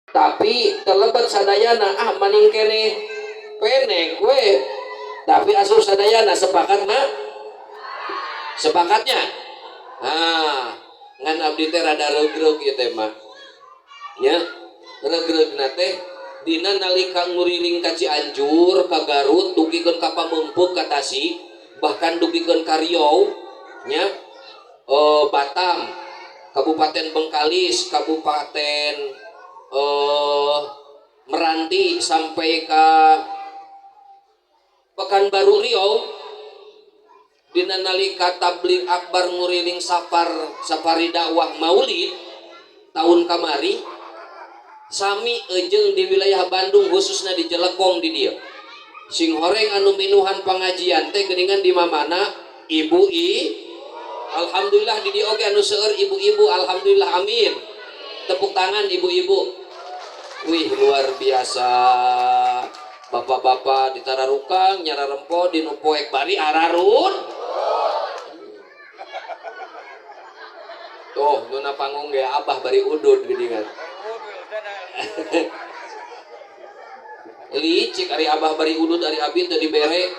Tapi telebet sadayana ah maning keneh penek we. Tapi asup sadayana sepakat mah? Sepakatnya? Ah, ngan abdi teh rada regreg ieu teh mah. Nya, regregna teh dina nalika nguriling ka Cianjur, ka Garut, dugikeun ka Pameungpeuk, ka Tasik, bahkan dugikeun ka Riau, nya, Batam, Kabupaten Bengkalis, Kabupaten Meranti sampai ka Pekanbaru Riau. Dina nalika tabligh akbar nguriling safari dakwah Maulid tahun kamari sami ejeng di wilayah Bandung khususnya di Jelekong di dieu sing horeng anu minuhan pengajian teh geuningan di mamana ibu i alhamdulillah di dieu oge anu seueur ibu-ibu alhamdulillah amin tepuk tangan ibu-ibu wih luar biasa bapak-bapak di tararukang nyararempo di nu poek bari ararun tuh nuna panggung ge abah bari udud geuningan licik ari abah bari udud ari abi teu dibere.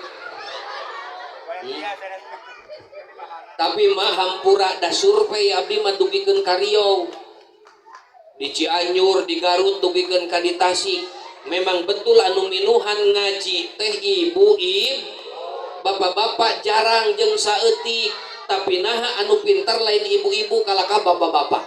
Tapi mah hampura da survei abdi mah dugikeun ka Riau di Cianjur di Garut dugikeun ka di Tasik memang betul anu minuhan ngaji teh ibu ib bapak-bapak jarang jeung saeutik tapi naha anu pintar lain ibu-ibu kalaka bapak-bapak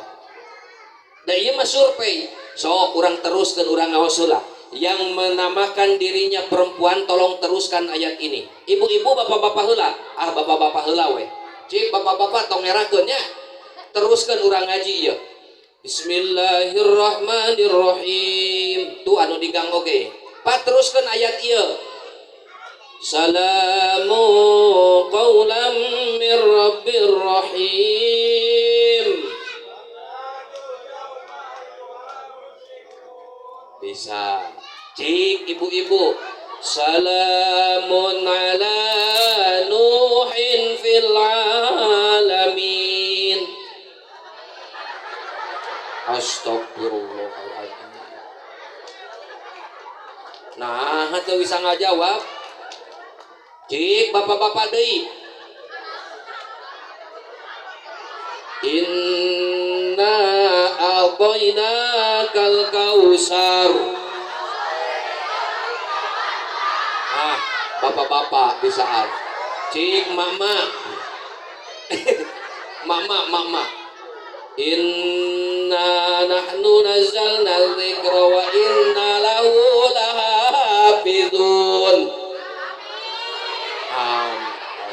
da ieu mah survei sok urang teruskeun urang ngaos heula yang menamakan dirinya perempuan tolong teruskan ayat ini ibu-ibu bapak-bapak heula ah bapak-bapak heula we cik bapak-bapak tong ngerakeun nya teruskeun urang ngaji ieu Bismillahirrahmanirrahim tuh anu digang oge pak teruskeun ayat ieu salamu qaulam mir rabbir rahim bisa cik ibu-ibu salamun ala nuhin fil alamin astagfirullahaladzim nah teu bisa ngajawab cik bapak-bapak deui inna a'tainakal kausar ah bapak-bapak bisaan cik mama mama mama inna nahnu nazzalna dzikra wa inna lahu lahafizun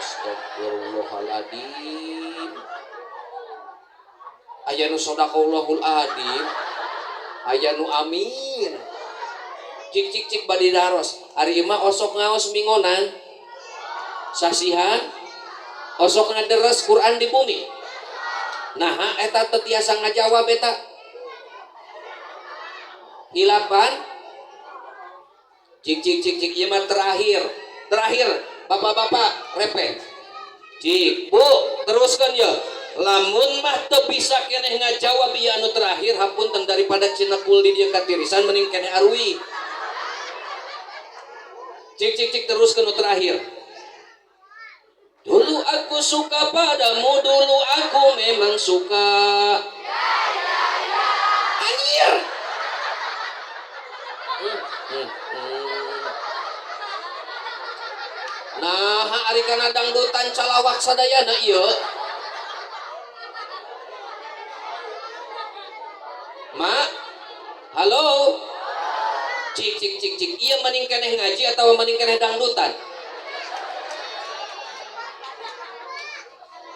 astagfirullahaladzim aya nu shadaqallahul adzim aya nu amin cik cik cik badi daros ari imah osok ngaos mingonan sasihan osok ngaderes Quran di bumi nah eta teu tiasa ngajawab eta hilapan cik cik cik cik ieu mah terakhir terakhir bapak-bapak repet cik bu teruskan ya lamun mah teu bisa keneh ngajawab ieu anu terakhir hapunten daripada cinekul di dieu katirisan mending keneh arui cik cik cik teruskan nu terakhir dulu aku suka padamu dulu aku memang suka anjir nah ari kana dangdutan calawak sadayana ieu mak halo cik cik cik cik ieu mending keneh ngaji atau mending keneh dangdutan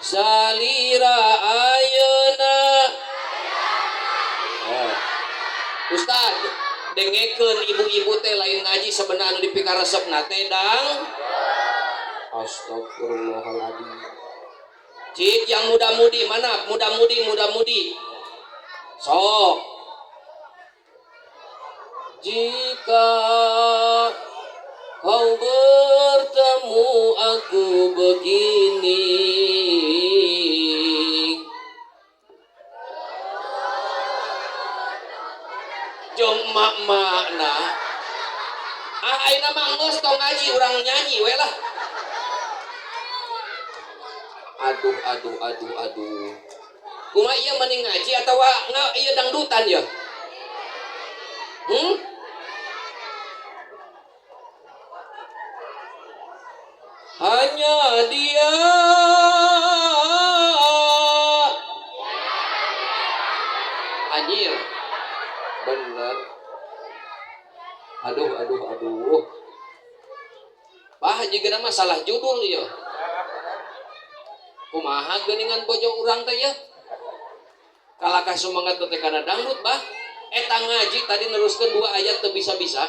salira ayeuna oh. Ustad dengekeun ibu-ibu teh lain ngaji sebenarnya anu dipikaresepna teh dang astagfirullahaladzim cik yang muda-mudi mana muda-mudi muda-mudi sok jika kau bertemu aku begini Hoyong emak-emakna. Ah, ayeuna mah geus tong ngaji, urang nyanyi we lah. Aduh, aduh, aduh, aduh. Kumaha ieu, mending ngaji atawa ieu dangdutan ya? Hmm? Hanya dia. Anjir. Bener. Aduh, aduh, aduh. Bah, jiga mah salah judul ya. Kumaha geuningan bojo urang teh ya? Kalakah sumangat teh kana dangdut, bah. Eta ngaji tadi neruskeun dua ayat teu bisa-bisa.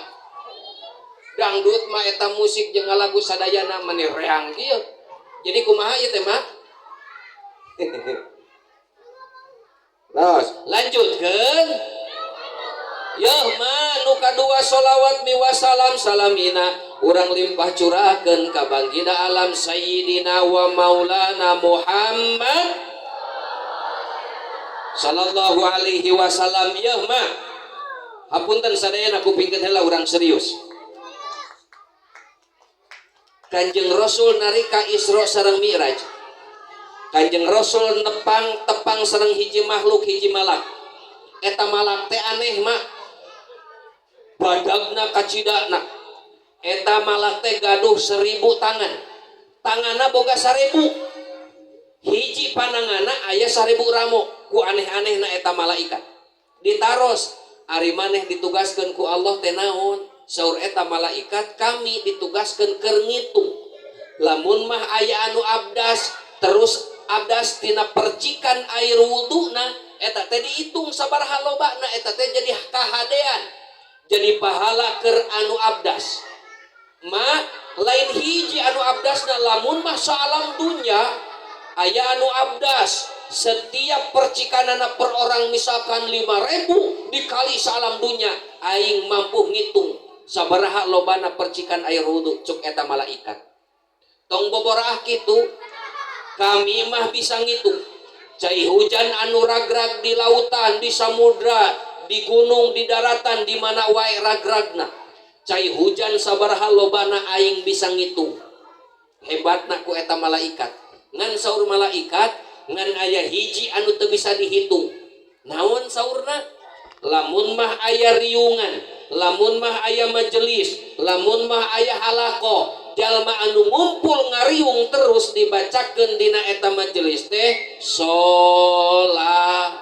Dangdut mah eta musik jeung lagu sadayana meni reang kieu. Jadi kumaha ieu teh, mah? Terus, lanjutkeun. Yeuh ma nu kadua, sholawat miwasalam salamina urang limpah curahkeun ka baginda alam Sayyidina wa Maulana Muhammad sallallahu alaihi wasallam. Yeuh ma, hapunten sadayana, kupingkeun heula, urang serius. Kanjeng Rasul narika Isra sareng Mi'raj, Kanjeng Rasul nepang tepang sareng hiji makhluk, hiji malak. Eta malak teh aneh, mak, badagna kacidana. Eta malak teh gaduh 1000 tangan, tanganna boga 1000, hiji pananganna aya 1000 ramo. Ku aneh-aneh na eta malaikat ditaros, "Ari maneh ditugaskeun ku Allah teh naon?" Saur eta malaikat, "Kami ditugaskeun keur ngitung lamun mah aya anu abdas, terus abdas tina percikan air wuduna eta teh dihitung sabaraha lobana, eta teh jadi kahadean, jadi pahala keur anu abdas." Ma, lain hiji anu abdasna, lamun mah saalam dunya aya anu abdas, setiap percikanana per orang misalkan 5000 dikali salam dunya, aing mampu ngitung sabaraha lobana percikan air wudhu, cuk eta malaikat. "Tong boboraah kitu, kami mah bisa ngitung cai hujan anu ragrag di lautan, di samudra, di gunung, di daratan, di mana wae ragragna cai hujan sabaraha lobana aing bisa ngitung." Hebatna ku eta malaikat. Ngan saur malaikat, ngan aya hiji anu teu bisa dihitung. "Naon?" saurna. "Lamun mah aya riungan, lamun mah aya majelis, lamun mah aya halaqoh, jalma anu ngumpul ngariung terus dibacakeun dina eta majelis teh sholat."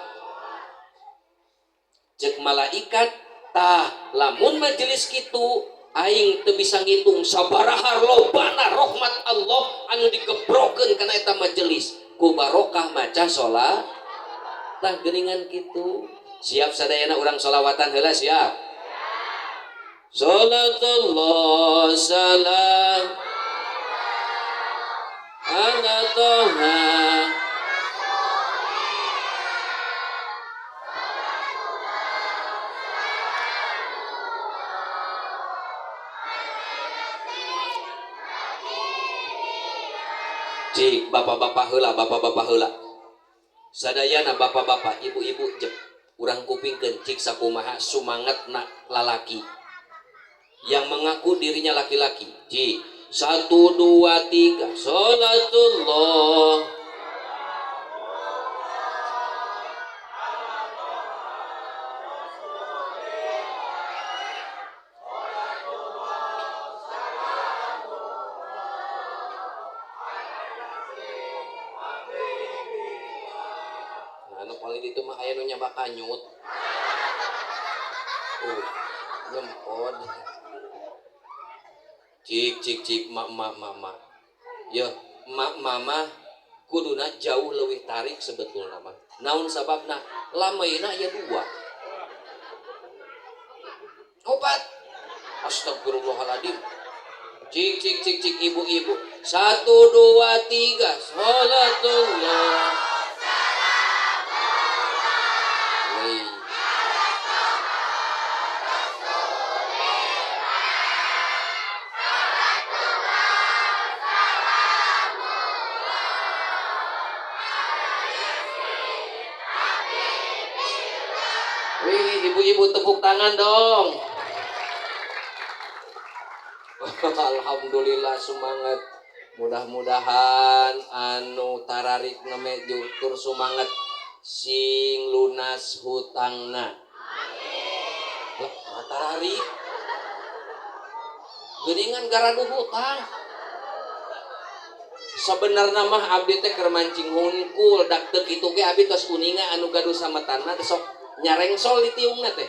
Cek malaikat, "Tah, lamun majelis kitu aing teu bisa ngitung sabaraha lobana rahmat Allah anu digebrokeun kana eta majelis ku barokah maca sholat." Tah, geuningan kitu. Siap sadayana? Urang sholawatan heula, siap? Salatullah salam ala toha. Cik, bapak-bapak heula, bapak-bapak heula. Sadayana bapak-bapak, ibu-ibu jep. Urang kupingkeun cik sakumaha sumangat nak lalaki. Yang mengaku dirinya laki-laki. Cik, satu, dua, tiga. Salatullah. Anu paling itu mah aya nu nyabak kanyut. Oh, nyempod. Cik, cik, cik, mak, mak, mama. Ya, mak, mama kuduna jauh lebih tarik sebetulnya mah. Naon sababna? Lamaina ya dua. Opat. Astagfirullahaladzim. Cik, cik, cik, cik, ibu-ibu. Satu, dua, tiga. Salatullah. Wih. Wih, ibu-ibu. Ibu-ibu tepuk tangan dong. Alhamdulillah, semangat. Mudah-mudahan anu tararik neme tur sumanget, sing lunas hutangna. Lah, tararik geuningan garaduh hutang. Sebenarnya mah abdi teh keur mancing hungkul, dak teu kitu ge abdi tos uninga anu gaduh sametanna teh sok nyarengsol di tiungna teh.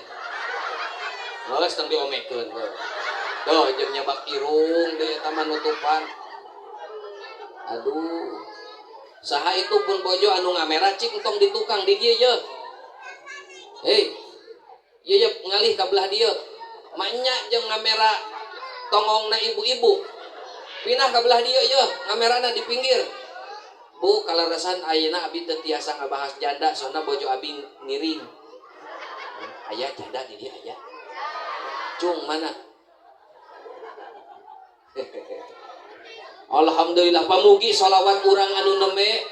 Geus tong diomekeun tuh. Tuh jeung nyabak irung deui eta mah nutupan. Aduh. Saha itu pun bojo anu ngamera, cik entong di tukang di dieu ye. Hei. Ieu ye ngalih ka belah dieu. Maknya jeung ngamera tongongna ibu-ibu. Pindah ka belah dieu ye, ngamerana di pinggir. Bu, kaleresan ayeuna abi teu tiasa ngabahas janda, soalna bojo abi ngiring. Aya janda di dieu aya. Cung mana? Alhamdulillah, pamugi sholawat urang anu nembe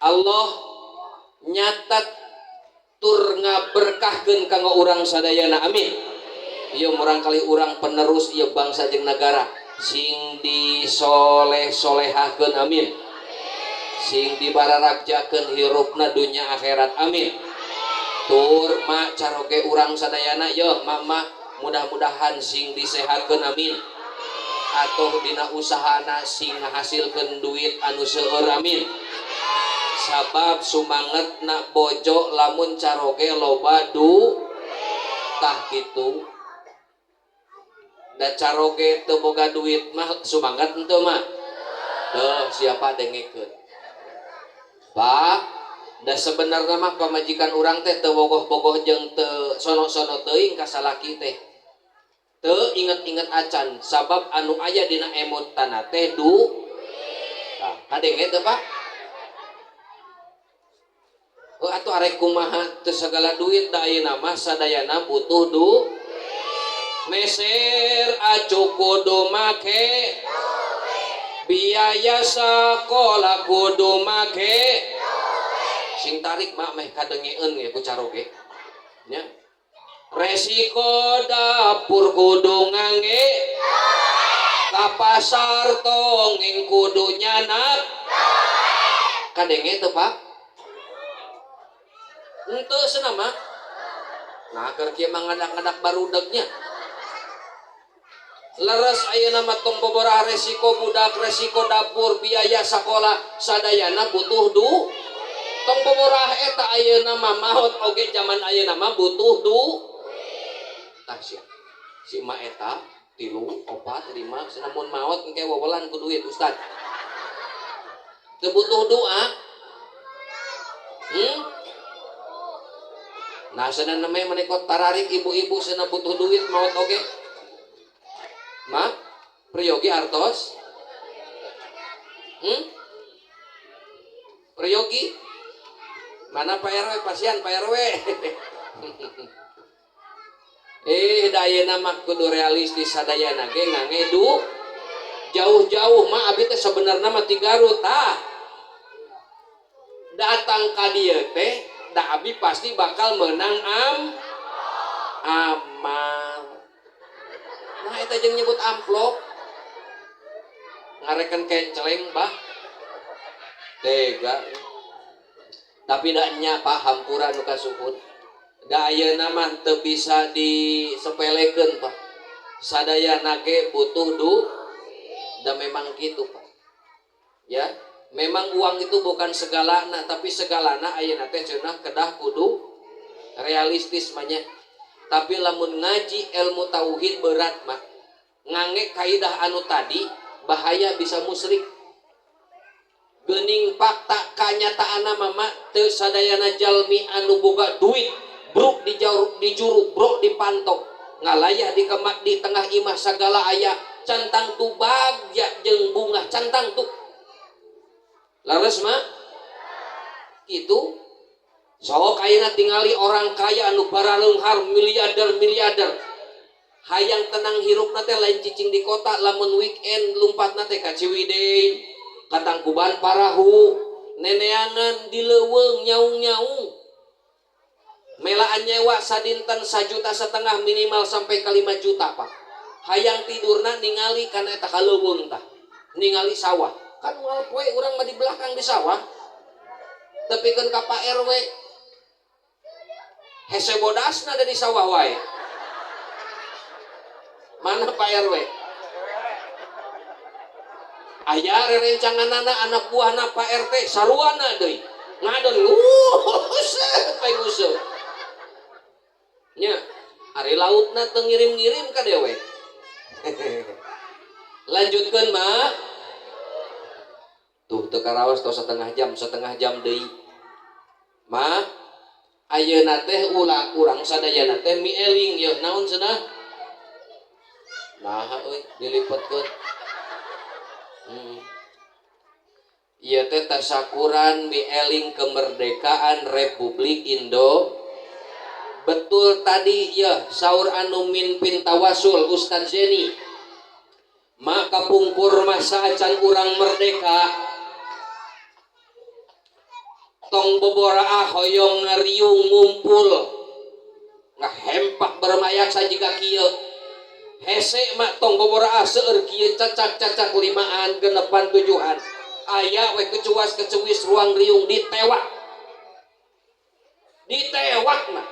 Allah nyatat tur ngaberkahkeun kanggo urang sadayana, amin. Ieu murang kali urang penerus ieu bangsa jeung nagara sing disoleh solehahkeun, amin. Sing dibararagjakeun hirupna dunya akhirat, amin. Tur ma caroge urang sadayana yeuh, mama, mudah-mudahan sing disehatkeun, amin. Atau dina usahana sing ngahasilkeun duit anu seueur, amin. Sabab sumanget nak bojo lamun caroge loba du tah kitu. Da caroge teu boga duit mah sumanget henteu mah? Tuh, siapa dengekeun, Pak? Da sebenarnya mah pamajikan urang teh teu bogoh-bogoh jeung teu sono-sono teuing ka salaki teh. Teu inget-inget acan, sabab anu aya dina emutana teh du. Tah, kadenge teu, Pak? Oh, atuh arek kumaha teu sagala duit, da ayeuna mah sadayana butuh du. Meser acuk kudu make, biaya sakola kudu make. Sing tarik, mak, meh kadengeun ya ku caroge nya. Resiko dapur kudu ngangge, ka pasar tongeng kudu nyanak. Kadenge teu, Pak? Henteu cenah mah. Nah, keur kieu mah ngadak-ngadak barudegnya. Leres, ayeuna mah tong boborah resiko budak, resiko dapur, biaya sakola, sadayana butuh du. Tong boborah eta, ayeuna mah maot oge zaman ayeuna mah butuh du. Tah sia. Si emak eta tilu, opat, lima, mun maot engke wewelan ku duit, Ustad. Teu butuh doa. Nah, sana namanya maneh tararik ibu-ibu sana butuh duit maot oge. Ma, priyogi artos? Priyogi? Mana Pak RW? Pasian Pak RW. Eh, dayana mah kudu realistis, sadayana ge ngangge du. Jauh-jauh mah abi teh sebenarnya mah ti Garut tah. Datang ka dieu teh da abi pasti bakal menang amal. Nah, eta jeung nyebut amplop ngareken kenceleng bah tega. Tapi da nya, Pak, hampura nu kasuhun, da ayeuna mah teu bisa disepelekeun, Pak. Sadayana ge butuh du, da memang gitu, Pak, ya. Memang uang itu bukan segalana, tapi segalana ayeuna teh cenah kedah kudu realistis mah. Tapi lamun ngaji ilmu tauhid berat mah, ngangge kaidah anu tadi bahaya, bisa musyrik. Gening fakta kanyataan mama teu sadayana jalmi anu boga duit bruk di jauh di juru bruk di pantok ngalayah di kemak di tengah imah segala aya can tangtu bagja jeung bungah, can tangtu. Laras mah gitu. Sok ayeuna tingali orang kaya anu baraleunghar, miliarder miliarder, hayang tenang hirupna teh lain cicing di kota. Lamun weekend lumpatna teh ka Ciwidey, ka Tangkuban Parahu, neneangan di leuweung nyaung-nyaung. Melaan nyewa sadinten 1,5 juta minimal sampai ke 5 juta, Pak. Hayang tidurna ningali kana eta kaleuweung tah. Ningali sawah. Kan moal poe urang mah di belakang di sawah. Tepikeun ka Pak RW. Hese bodasna ada di sawah wae. Mana Pak RW? Aya rerencanganana anak buahna Pak RT saruana deui. Ngadon nguseup. Nya, ari lautna teu ngirim-ngirim ka dewek. Lanjutkeun, Mak. Tuh teu karaos tos setengah jam deui. Ma, ayeuna teh ulah urang sadayana teh mieling yeuh naon cenah? Naha euy dilipetkeun. Ieu teh tasakuran mieling kemerdekaan Republik Indo. Betul tadi ya saur anu mimpin tawasul Ustaz Zeni. Maka pungkur masa acan urang merdeka tong boboraah hoyong ngariung ngumpul ngahempak bermayak sajiga kieu hese mak tong boboraah seueur kieu cacak-cacak limaan genepan tujuhan aya we kecuas kecuis ruang riung ditewak ditewak mah.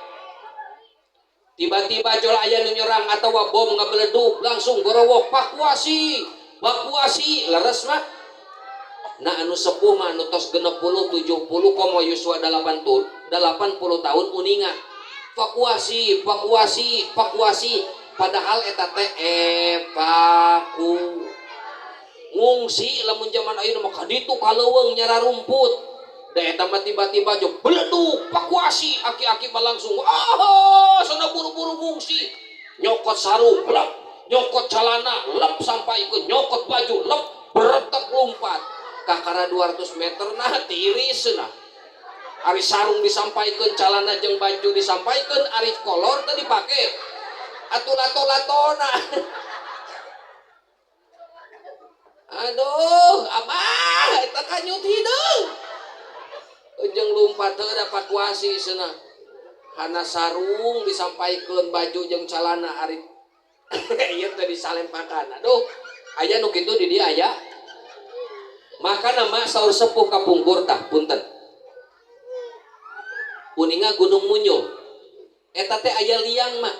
Tiba-tiba jol aya nu nyerang atawa bom ngabeledug langsung gorowok evakuasi evakuasi leres mah. Nah, anu sepuh mah anu tos 60 70 komo yuswa 80 80 tahun uninga evakuasi evakuasi evakuasi padahal eta teh evaku ngungsi. Lamun zaman ayeuna mah kaditu ka leuweung nyara rumput da eta mah tiba-tiba jo beledug evakuasi aki-aki mah langsung ah sana buru-buru ngungsi nyokot sarung lep nyokot celana lep sampai ke nyokot baju lep beretek lompat kakara 200 meter nah tiris nah. Ari sarung disampaikan celana jeung baju disampaikan ari kolor tadi dipake atuh lato-latona. Aduh abah eta kanyut hideung jeung lumpat teu evakuasi cenah hana sarung disampaikan baju jeung celana ari ieu teh disalempakan. Aduh aya nu kitu di dieu aya. Maka nama saur sepuh kapungkur tah punten uninga Gunung Munyul eta teh aya liang mah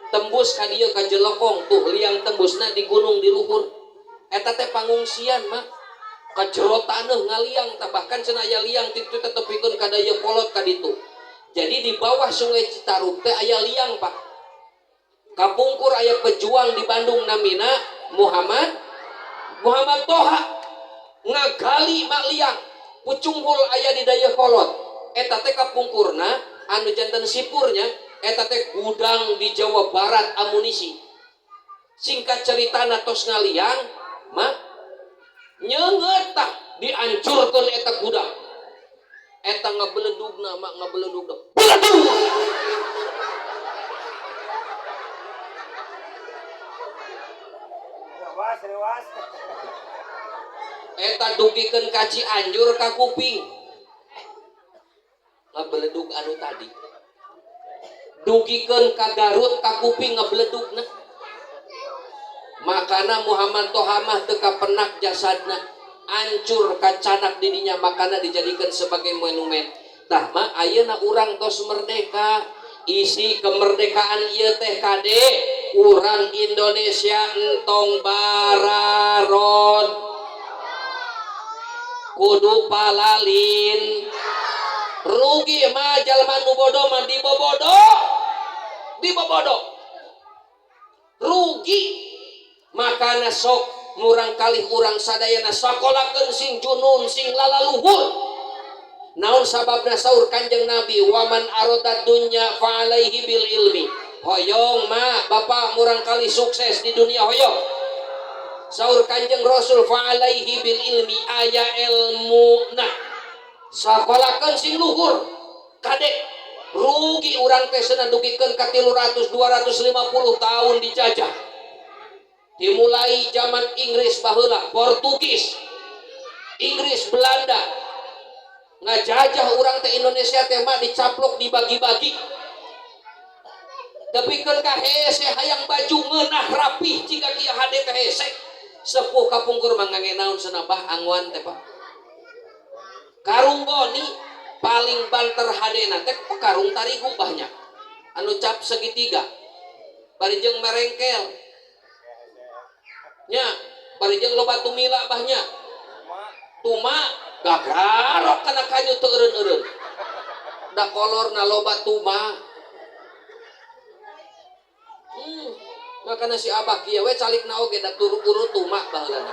tembus ka dieu ka Jelokong tuh liang tembusna di gunung di luhur eta teh pangungsian mah ka jero taneuh ngaliang tah bahkan cenah aya liang ti ditu tetepikeun ka Dayeuhkolot ka ditu. Jadi di bawah Sungai Citarum teh aya liang, Pak. Kapungkur aya pejuang di Bandung namina Muhammad Muhammad Toha ngagali mak liang pucunghul aya di Dayeuhkolot eta teh kapungkurna anu janten sipurnya eta teh gudang di Jawa Barat amunisi. Singkat cerita tos ngaliang mak nyeungeut tah dihancurkeun eta gudang eta ngabeledugna mak ngabeledugna beledug Rewas, rewas. Eta dugikeun ka Cianjur ka kuping ngabeledug anu tadi dugikeun ka Garut ka kuping ngabeledugna. Makana Muhammad Toha mah teu kapenak jasadna hancur kacanak didinya makana dijadikan sebagai monumen. Tah mah ayeuna urang tos merdeka isi kemerdekaan ieu teh kade urang Indonesia entong bararod kudu palalin rugi mah jalma nu bodoh mah dibobodo dibobodo rugi. Makana sok murang kalih urang sadayana sakolakeun sing junun sing lalaluhur. Naon sababna saur Kanjeng Nabi waman aroda dunya fa alaihi bil ilmi. Hoyong ma bapak murang kali sukses di dunia hoyong saur Kanjeng Rasul fa alaihi bil ilmi aya ilmu. Nah sakolakeun sing luhur kade rugi urang teh cenah dugikeun ka 300 250 tahun dijajah dimulai zaman Inggris baheula Portugis Inggris Belanda ngajajah urang teh Indonesia teh mah dicaplok dibagi-bagi. Tepikeun ka hese hayang baju ngeunah rapih jiga kieu hade teh hese. Sepuh kapungkur mah ngange naon cenah bah angwan teh Pak. Karung goni paling banter hadena teh karung tarigu banyak. Anu cap segitiga. Bari jeung merengkel. Nya, bari jeung loba tumila bahnya. Tuma gagarok kana kanyu teu eureun-eureun. Da kolorna loba tuma. Makana si abah kieu we calikna oge da turu-uru tuma baheulana.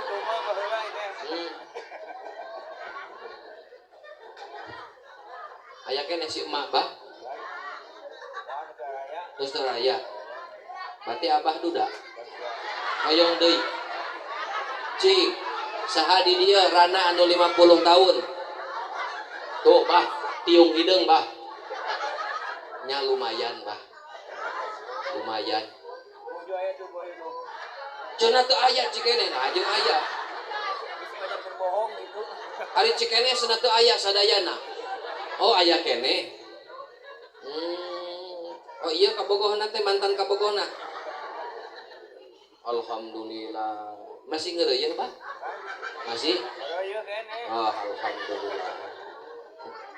Aya keneh si emak bah. Terus teu raya. Berarti abah duda. Hoyong deui. Cing, saha di dieu rana anu 50 tahun. Tuh bah, tiung hideung bah. Nya lumayan bah. Lumayan. Cenah teu aya Cikeneh, nah jeung aya. Ari Cikeneh cenah teu aya sadayana. Oh aya keneh. Oh iya kabogohna teh mantan kabogohna. Alhamdulillah. Masih ngeureuyeun Pak? Masih? Oh, alhamdulillah.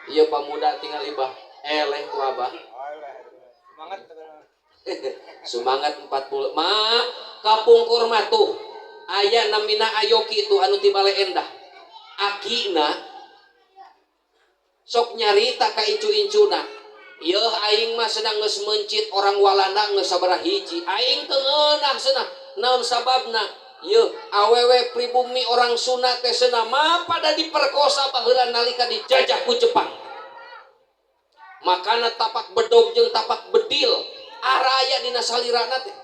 Iya pamuda tinggal ibah. Eleh ku abah. Semangat. Semangat 40. Ma kapungkur mah tuh aya namina Ayoki tuh anu ti Bale Endah. Akina sok nyarita ka incu-incuna. Yeuh aing mah sedang geus meuncit orang Walanda geus sabaraha hiji. Aing teu ngeunah cenah. Naon sababna? Yeuh awewe pribumi orang Sunda teh cenah mah pada diperkosa baheula nalika dijajah ku Jepang. Makana tapak bedog jeung tapak bedil araya dina salirana teh.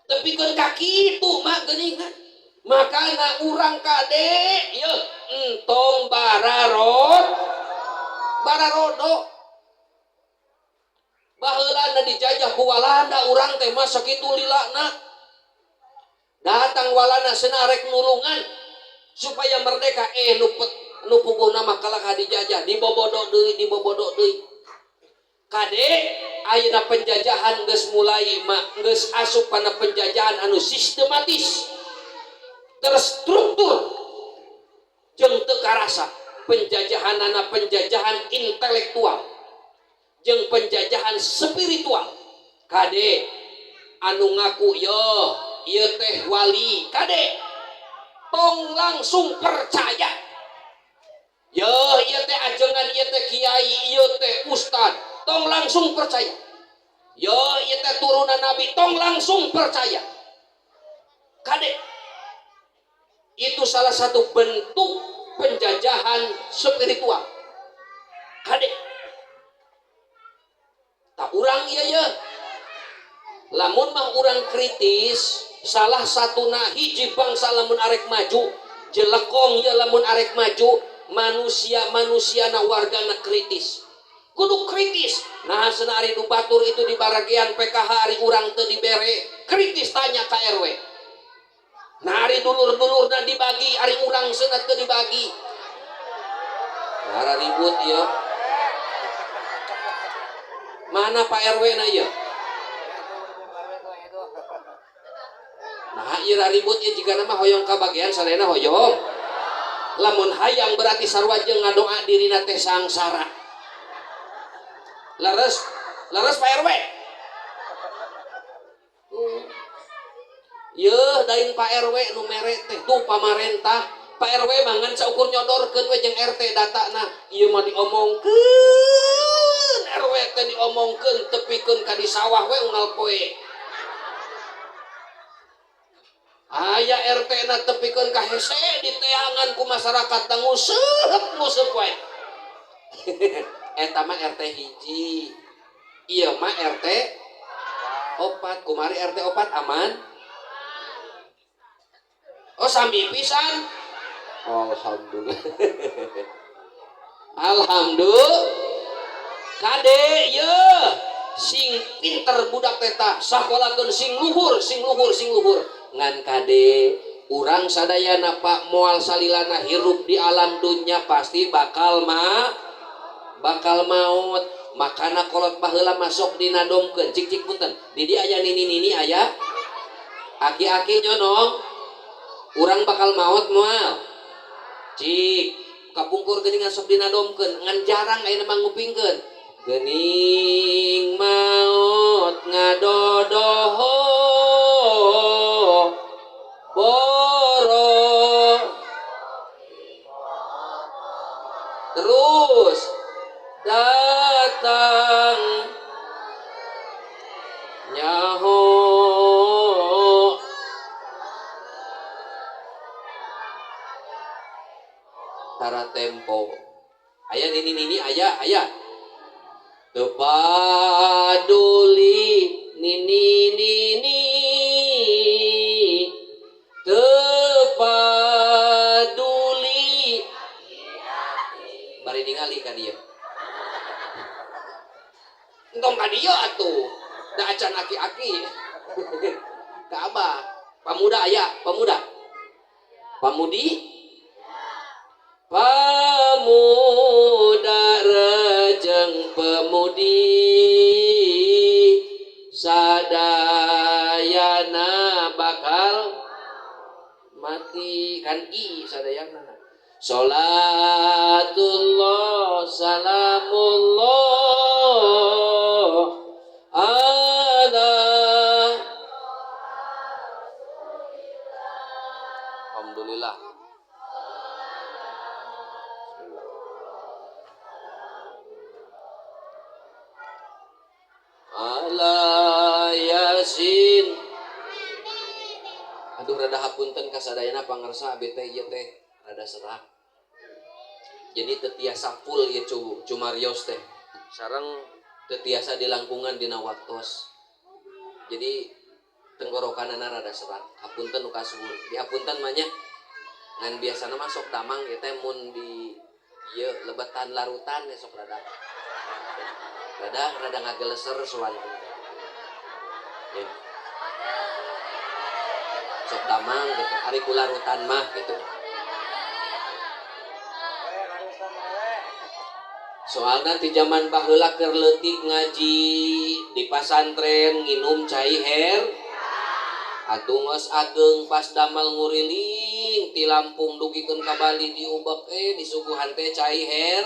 Tepikeun ka kitu mah geuningan. Makana urang kade yeuh entong bararot bararodo. Baheulana dijajah ku Walanda urang teh mah sakitu lilana. Datang Walanda cenah rek nulungan supaya merdeka, nu puguhna mah kalah dijajah dibobodo deui dibobodo deui. Kade ayeuna penjajahan geus mulai mah geus asup kana penjajahan anu sistematis, terstruktur jeung teu karasa. Penjajahanana penjajahan intelektual jeung penjajahan spiritual. Kade anu ngaku yo ieu teh wali, kade tong langsung percaya. Yo ieu teh ajengan, ieu teh kiai, ieu teh ustad, tong langsung percaya. Yo ieu teh turunan nabi, tong langsung percaya. Kade itu salah satu bentuk penjajahan spiritual. Kade tak urang ieu ye. Lamun mah urang kritis, salah satuna hiji bangsa lamun arek maju, jelekong ye lamun arek maju, manusia-manusiana wargana kritis. Kudu kritis. Nah cenah ari nu batur itu di baragean PKH ari urang teu dibere, kritis tanya ka RW. Nah ari dulur-dulurna dibagi, ari urang cenah teu dibagi. Nah ribut ieu. Mana Pak RW na ieu? Nah ieu ribut ieu jigana mah hoyong kabagean sadayana hoyong. Lamun hayang berarti sarua jeung ngadoa dirina teh sangsara. Leres, leres Pak RW. Yeuh dain Pak RW nu mere teh tuh pamarentah. Pak RW mah ngan saukur nyodorkeun we jeung RT datana. Ieu mah diomongkeun, RW teh diomongkeun tepikeun ka di sawah we unggal poe. Aya RT na tepikeun ka hese diteangan ku masyarakat teh nguseup wae. Eta mah RT hiji. Ieu mah RT 4. Kumari RT 4 aman? Oh sami pisan. Alhamdulillah. Alhamdulillah. Kade ye sing pinter budak teta sakolakeun sing luhur, sing luhur, sing luhur. Ngan kade urang sadayana Pak moal salilana hirup di alam dunya pasti bakal maut. Makana kolot baheula masuk dinadomkeun cik cik punten. Di dieu aya nini-nini aya aki-aki nyonong. Urang bakal maot moal. Cik kapungkur geuningan sok dinadomkeun ngan jarang ayeuna mah ngupingkeun. Geuning maot ngadodoho boro terus datang nyaho tara tempo aya nini nini aya aya teu paduli nini nini teu paduli bari ningali ka dieu entong ka dieu atuh da acan aki-aki ka abah pamuda aya pamuda pamudi pamuda rejeng pemudi sadayana bakal mati kan i sadayana salatullah salamullah ala alhamdulillah. Ala yasin. Aduh rada hapunten ka sadayana pangarsa abdi teh ieu teh rada serak. Jadi teu tiasa full ieu cumarios teh. Sareng teu tiasa dilangkungan dina waktos. Jadi tenggorokanana rada serak. Hapunten nu kasuhun. Dihapunten mah nya. Ngan biasana mah sok damang ieu teh mun di ieu lebetan larutan we sok rada. Rada rada ngageleser soan teh. Ya. Sok damang gitu, ari kularutan mah gitu. Soalna ti zaman baheula keur leutik ngaji di pasantren nginum cai her. Atuh geus ageng pas damal nguriling ti Lampung dugikeun ka Bali diubek disuguhan teh cai her.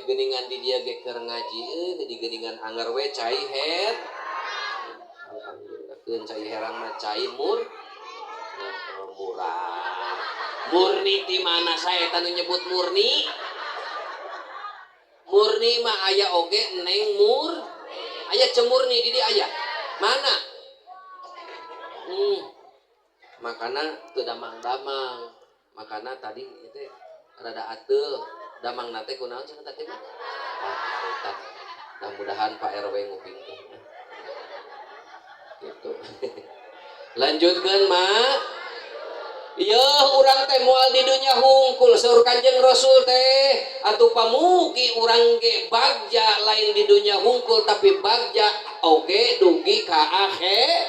Geuningan di dia ge keur ngaji di geuningan anger we cai her. Alhamdulillah keun cai herang mah cai mur. Nah, murah. Murni ti mana sae tanu nyebut murni? Murni mah aya oge neng mur. Aya cemurni di dia aya. Mana? Makana teu damang-damang. Makana tadi itu rada ateul. Damang nate kunaon cenah tadi mah? Ah, mudah-mudahan Pak RW ngupingkeun. Gitu. Lanjutkeun mak. Yeuh urang teh moal di dunya hungkul saur Kanjeng Rasul teh atuh pamugi urang ge bagja lain di dunya hungkul tapi bagja oge dugi ka akhir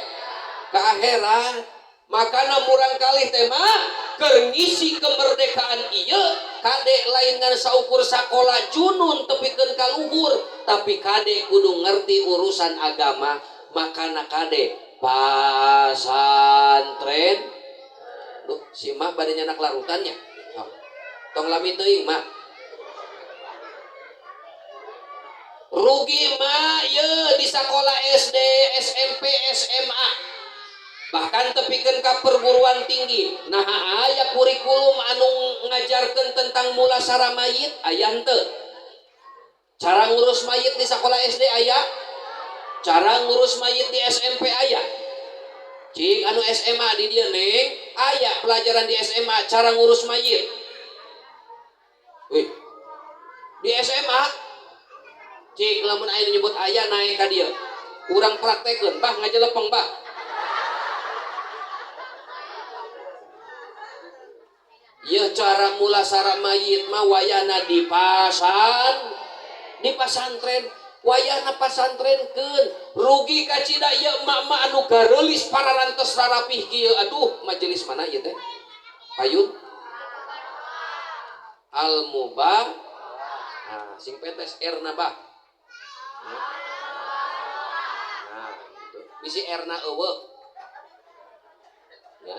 ka akhirat. Makana murang kalih teh mah keur ngisi kemerdekaan ieu kade lain ngan saukur sakola junun tepikeun ka luhur tapi kade kudu ngerti urusan agama. Makana kade pasantren. Duh, si mah bade nyanak larutannya. Oh. Tong lami teuing mah. Rugi mah ye di sakola SD, SMP, SMA. Bahkan tepikeun ka perguruan tinggi. Nah, aya kurikulum anu ngajarkeun tentang mulasara mayit aya henteu? Cara ngurus mayit di sakola SD aya? Cara ngurus mayit di SMP aya? Cik anu SMA di dieu neng aya pelajaran di SMA cara ngurus mayit. Wih. Di SMA cik lamun aya nyebut aya naik ka dieu. Urang praktekeun bah ngajelepeng bah. Ieu cara mulasara mayit mah wayahna di pasantren. Wayahna pasantrenkeun rugi kacida ieu emak-emak anu gareulis pararantos rarapih kieu. Aduh majelis mana ieu teh? Payun Al Mubah. Nah, sing petes R na bah. Nah, gitu. Bisi erna eueuh. Ya.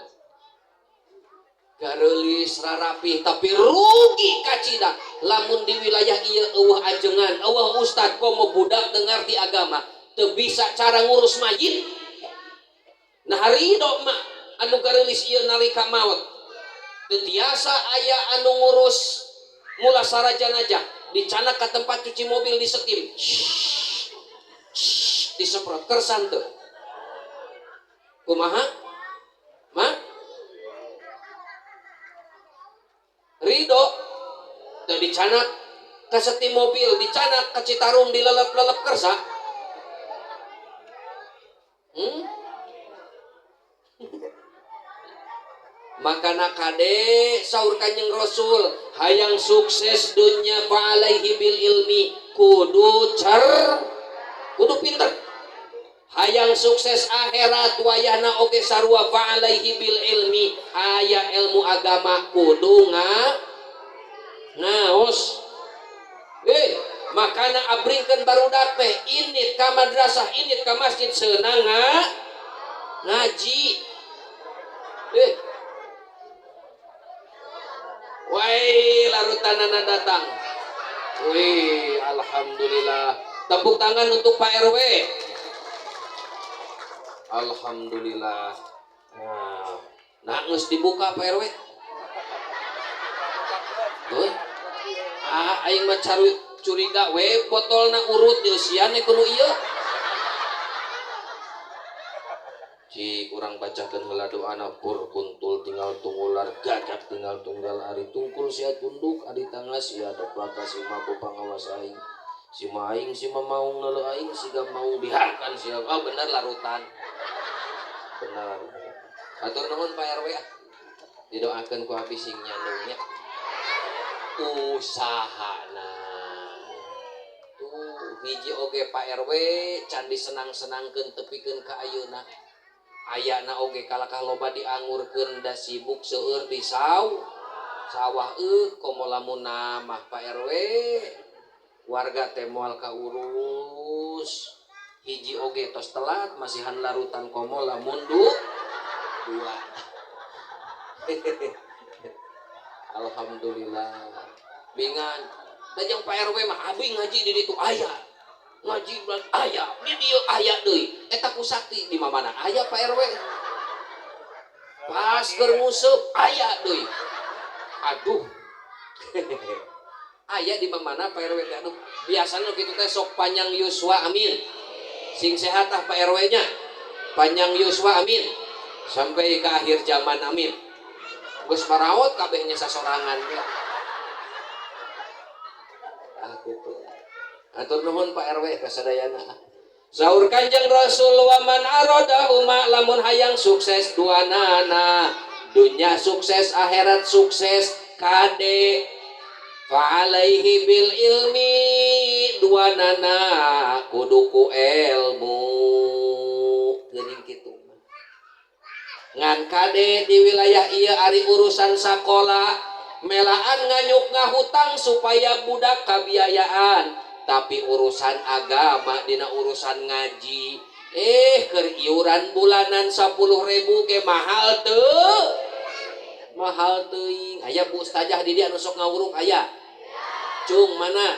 Gareulis rarapih tapi rugi kacida lamun di wilayah ieu eueuh ajengan, eueuh ustad komo budak teu ngarti agama, teu bisa cara ngurus mayit. Nah harido mah anu gareulis ieu nalika maot. Teu tiasa aya anu ngurus mulasara jenazah, dicanak ka tempat cuci mobil disetim. Shhh, disemprot kersan teu. Kumaha? Ma? Ridho teu dicanak ka setim mobil, dicanak ka Citarum dilelep-lelep kersa. Makana kade saur Kanjeng Rasul hayang sukses dunya fa alaihi bil ilmi kudu kudu pinter. Hayang sukses akhirat wayahna oge sarua fa alaihi bil ilmi aya ilmu agama kudu ngaos. Makana abringkeun barudak teh init ka madrasah, init ka masjid senang ngaji. Wai larutanana datang. Wih, alhamdulillah. Tepuk tangan untuk Pak RW. Alhamdulillah. Nah, geus dibuka Pak RW. Tuh. Ah, aing mah curiga we botolna urut dieusian kudu ieu. Cik urang bacakeun heula doana pur kuntul tinggal tungular gagak tinggal tunggal ari tungkul sia tunduk ari tangga sia deplaka si maku pangawas aing si maing si mamaung leuleuh aing siga maung dihakan sia. Oh bener larutan. Bener. Atur nuhun Pak RW ah. Didoakeun ku abdi sing nyandungnya. Usahana. Tuh hiji oge Pak RW can disenang-senangkeun tepikeun ka ayeuna. Ayana oge kalakah loba diangurkeun da sibuk seueur di sawah komo lamun mah Pak RW warga teh moal kaurus hiji oge tos telat masihan larutan komo lamun dua. Alhamdulillah bingan da jeung Pak RW mah abi ngaji di ditu aya ngaji bulan aya di dieu aya deui eta ku sakti di mamana aya Pak RW pas keur nguseup aya deui aduh. Aya di mamana Pak RW teh aduh biasana kitu teh sok panjang yuswa amin sing sehat ah Pak RW nya panjang yuswa amin sampai ke akhir zaman amin. Geus maraot kabehnya sasorangan ya. Ah kitu. Atur nuhun Pak RW kasadayana. Saur Kanjeng Rasul wa man aradahuma lamun hayang sukses duanana, dunya sukses akhirat sukses kade fa alaihi bil ilmi duanana kudu ku ilmu geuning kitu. Ngan kade di wilayah ieu ari urusan sakola melaan nganyuk ngahutang supaya budak kabiayaan. Tapi urusan agama dina urusan ngaji keur iuran bulanan 10.000 ge mahal teu mahal teuing. Aya Bu Ustazah di dieu anu sok ngawuruk aya cung mana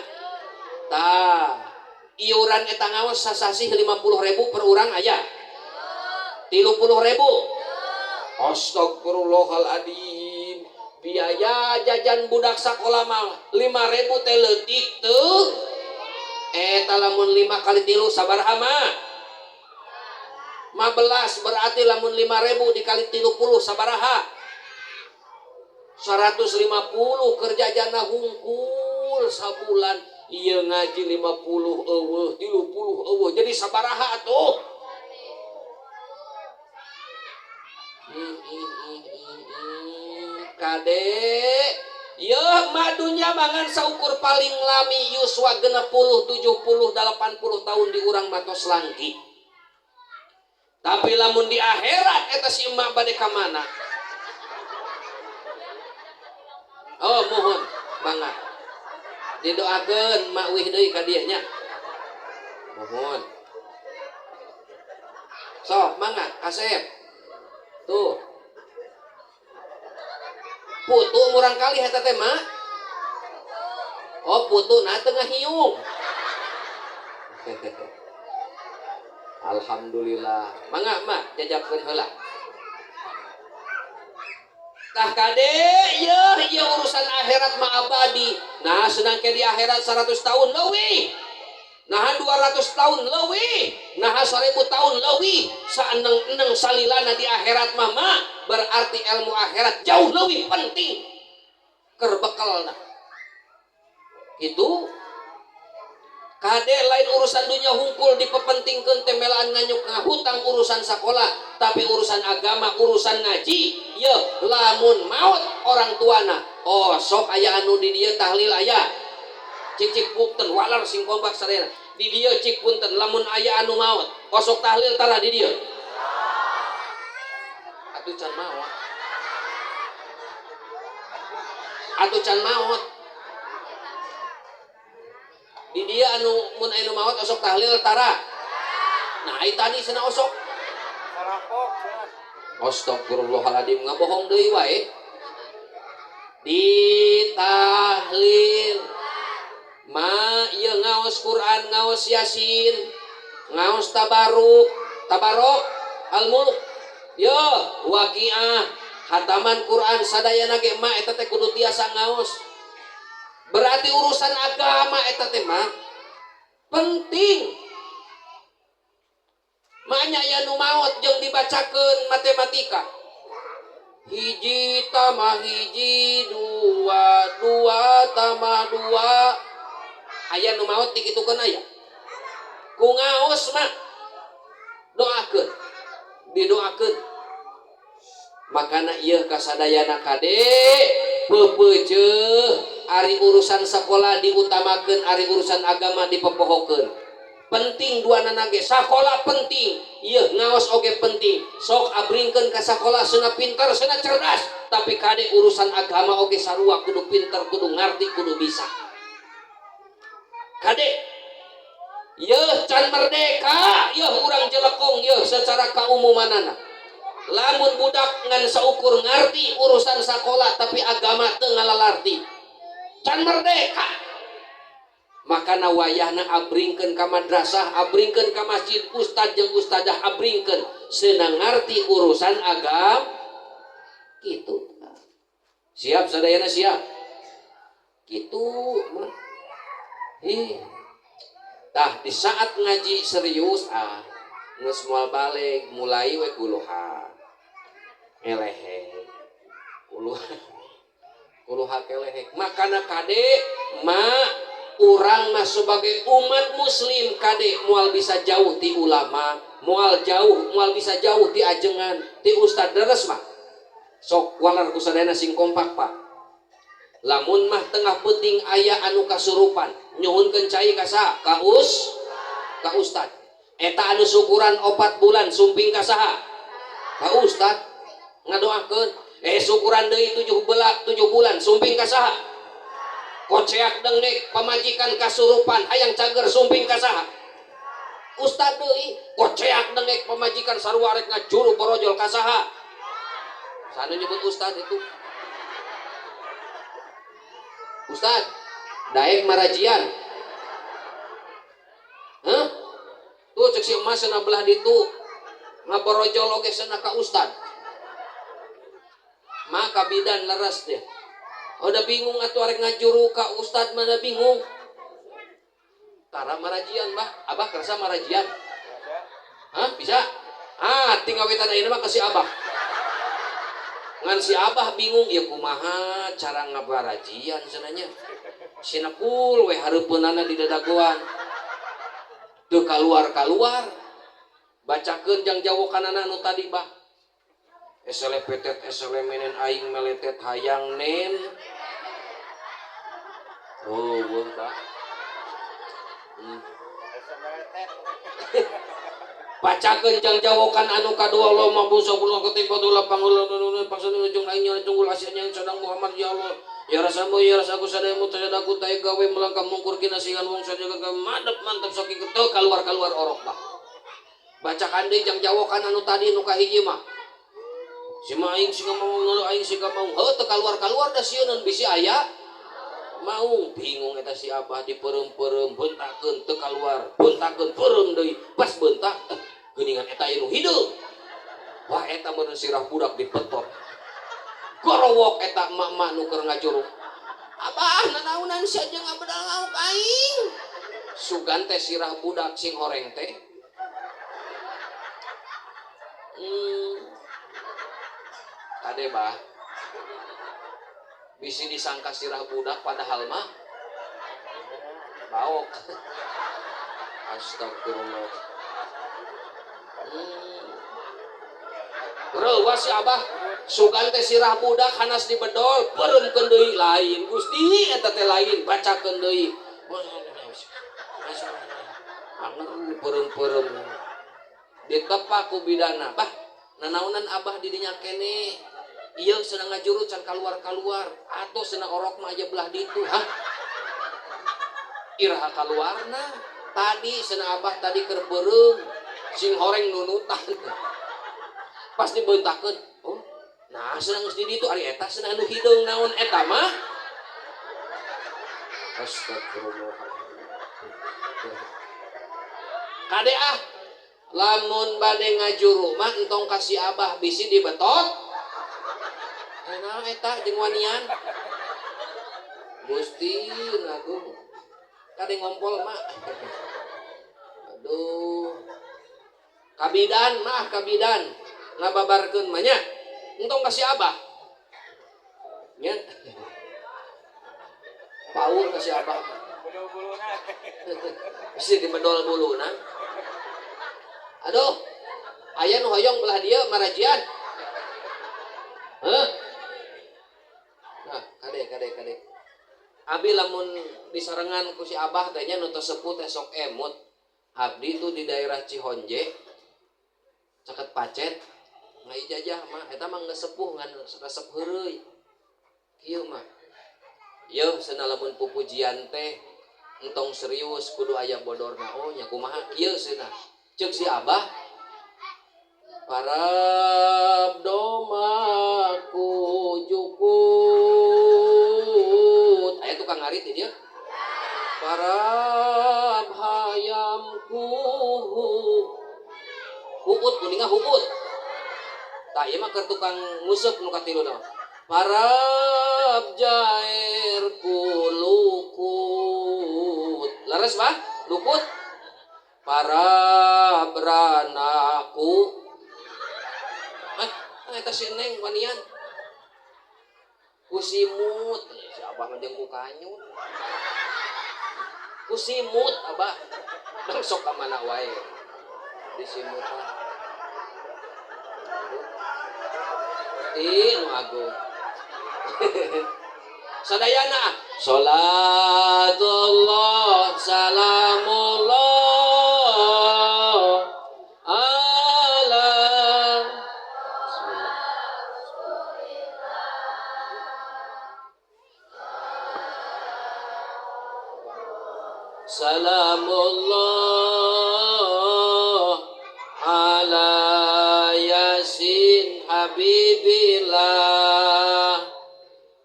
tah iuran eta ngaos sasasih 50.000 per urang aya 30.000. Astagfirullahaladzim biaya jajan budak sakola mah 5.000 teh leutik teu. Eta lamun 5 kali 3 sabaraha mah? 15 berarti lamun 5.000 dikali 30 sabaraha? 150 keur jajana hungkul sabulan. Ieu ngaji 50 eueuh, 30 eueuh. Jadi sabaraha atuh? Kade yeuh madunya mangan saukur paling lami yuswa 60, 70, 80 tahun di urang matos langki. Tapi lamun di akhirat eta si emak bade ka mana? Oh mohon mangga didoakeun mak wih deui ka dieu nya. Mohon. Sok mangga kasep. Tuh. Putu murang kali eta teh mah. Oh putu nah tengah hiung. Alhamdulillah. Mangga mak jajakeun heula. Tah kade yeuh ieu urusan akhirat mah abadi. Nah senang ke di akhirat 100 tahun leuwih. Nah 200 tahun leuwih. Nah 1000 tahun leuwih. Saeneng-eneng salilana di akhirat mah mah berarti ilmu akhirat jauh lebih penting. Keur bekalna. Itu kade lain urusan dunia hungkul dipepentingkeun teh melaan nganyuk ngahutang urusan sekolah, tapi urusan agama, urusan ngaji, yeuh lamun maut orang tuana. Oh, sok aya anu di dieu tahlil aya. Cik-cik punten walar sing kompak sadayana. Di dieu cik punten lamun aya anu maut, osok tahlil tara di dieu. Atuh can maot. Atuh can maot. Di dia anu mun anu maot osok tahlil tara. Nah, ai tadi cenah osok. Sarapok. Astagfirullahaladzim, ngabohong deui wae. Di tahlil ma ieu ngaos Quran, ngaos Yasin, ngaos tabaruk, tabarok al-mulk. Yo, waqiah, hataman Quran sadayana ge ma eta teh kudu tiasa ngaos. Berarti urusan agama eta teh mah penting. Makanya aya nu maot jeung dibacakeun matematika. Hiji tambah hiji dua, dua tambah dua. Aya nu maot dikitukeun aya. Ku ngaos mah doakeun, didoakeun. Makana ieu kasadayana kade peupeujeuh ari urusan sekolah diutamakeun, ari urusan agama dipopohokeun. Penting duanana ge, sakola penting, ieu ngaos oge penting. Sok abringkeun ka sakola cenah pinter, cenah cerdas, tapi kade urusan agama oge sarua kudu pinter, kudu ngarti, kudu bisa. Kade yeuh can merdeka, yeuh urang jelekong yeuh secara kaumumanana. Lamun budak ngan saukur ngarti urusan sakola tapi agama teu ngalalarti, can merdeka. Makana wayahna abringkeun ka madrasah, abringkeun ka masjid, ustad jeung ustazah abringkeun senang ngarti urusan agama kitu. Siap sadayana siap. Kitu mah. Ih. Tah di saat ngaji serius ah geus moal balik mulai we kuluha. Ngelehek. Kuluha. Kuluha kelehek. Makana kade ma urang mah sebagai umat muslim kade moal bisa jauh ti ulama, moal jauh, moal bisa jauh ti ajengan, ti ustad deres mah. Sok walar ku sadayana sing kompak Pak. Lamun mah tengah peuting aya anu kasurupan, nyuhunkeun cai ka saha? Ka ka ustad. Eta anu syukuran 4 bulan sumping ka saha? Ka ustad. Ngadoakeun. Syukuran deui 7 bulan sumping ka saha? Koceak dengek pamajikan kasurupan hayang cager sumping ka saha? Ustad deui. Koceak dengek pamajikan sarua rek ngajuru borojol ka saha? Sana nyebut ustad itu. Ustad, daek marajian. Hah? Tuh cek si emas cenah belah ditu. Ngaborojol oge cenah ka ustad. Maka bidan leres dia. Udah bingung atuh arek ngajuru ka ustad mana bingung. Tara marajian bah, abah kerasa marajian. Hah? Bisa? Ah, tinggal wetan ayeuna mah ka si abah. Ngan si abah bingung ya kumaha cara ngabarajian cenanya. Sinepul we hareupeunana di dadagoan. Teu kaluar-kaluar. Bacakeun jang jawokanana anu tadi bah. Eselepetet eselemenen aing meletet hayang nen. Oh, weuh bah. Bacakeun jangjawokan anu kadua Allahumma busaqul katibatul pangul pangsun ujung lainnya tunggul asyanya sadang Muhammad ya Allah. Ya rasamu ya rasaku sadamu tasadaku tae gawe melangkah mungkur kinasihan wong sajaga madep mantap saking teu kaluar-kaluar orok bah. Bacakan deui jangjawokan anu tadi nu kahiji mah. Si aing siga mau nulu aing siga mau heuh teu kaluar-kaluar da sieun bisi aya mau bingung eta si abah dipeureum-peureum beuntakeun teu kaluar beuntakeun peureum deui pas beuntak geuningan eta anu hideung wah eta meureun sirah budak dipetot gorowok eta emak-emak nu keur ngajuruk abah nanaunan sia jeung abdal ngauk aing sugan teh sirah budak sing horeng teh kade bah bisi disangka sirah budak padahal mah baok. Astagfirullah. Reuwas si abah sugan teh sirah budak hanas dibedol peureumkeun deui lain Gusti eta teh lain bacakeun deui anger peureum-peureum ditepak ku bidana bah nanaunan abah di dinya keneh ieu cenah ngajuru can kaluar-kaluar atau cenah orok mah aya belah ditu hah iraha kaluarna tadi cenah abah tadi keur beureum sing horeng nunutan pas dibeuntakeun oh nah cenah geus di ditu ari eta cenah anu hideung naon eta mah astagfirullah kade ah lamun bade ngajuru mah entong ka si abah bisi dibetot naon eta jeung wanian Gusti agung kade ngompol mak aduh kabidan mah kabidan ngababarkeun mah nya entong ka si abah nya paur ka si abah bedol buluna bisi dibedol buluna aduh aya nu hoyong belah dieu marajian heuh. Nah, kade kade kade. Abi lamun disarengan ku si abah teh nya nu teu sepuh teh sok emut. Abdi tuh di daerah Cihonje caket Pacet ngaijajah mah eta mah geus sepuh ngan resep heureuy. Kieu mah. Yeuh cenah lamun pupujian teh entong serius kudu aya bodorna. Oh nya kumaha kieu cenah. Ceuk si abah parab domaku jukut aya tukang ngarit di dieu parab hayamku huut kuninga huut tah ieu mah keur tukang nguseup nu katilu mah parab jairku lukut leres bah lukut parab ranaku eta si neng wanian ku simut si abah mah jeung ku kanyut ku simut abah dang sok ka mana wae disimutan aduh nu agung sadayana salatullah salamullah ala salamullah ala yasin habibillah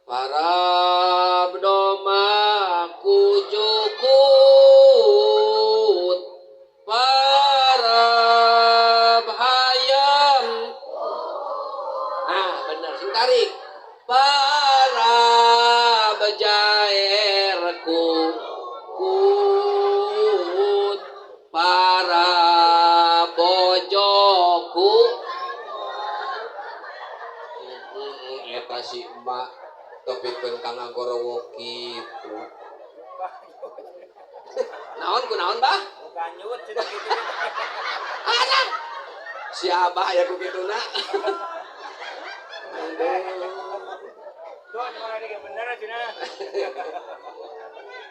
parab domaku jukut parab hayam ah bener sing tarik parab jairku kut para bojoku eta si emak tepikeun ka ngagorowok kitu naon ku naon bah kanyut cenah kitu anak si abah aya ku kituna aduh Tuh, mana ge bener cenah.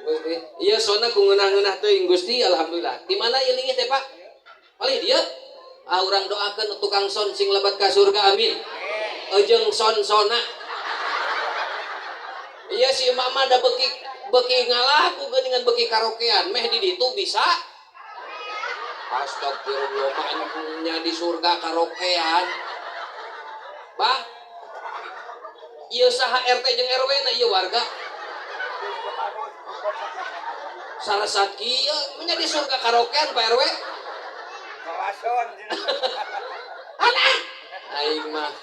Gusti, iya sona ku ngeunah-ngeunah teuing Gusti alhamdulillah. Di mana ieu lingih teh Pak? Palih dieu. Ah, urang doakeun tukang sound sing lebat ka surga, amin. Ejeng sound-sona. Iya, si mama da beuki beuki ngalaku geuningan, beuki karaokean meh di ditu bisa. Astagfirullah, nya di surga karaokean. Bah, ieu saha RT jeung RW na ieu warga? Sarasat kieu nya di surga karaokean, Pak RW. Mawason cenah. Alah, aing mah.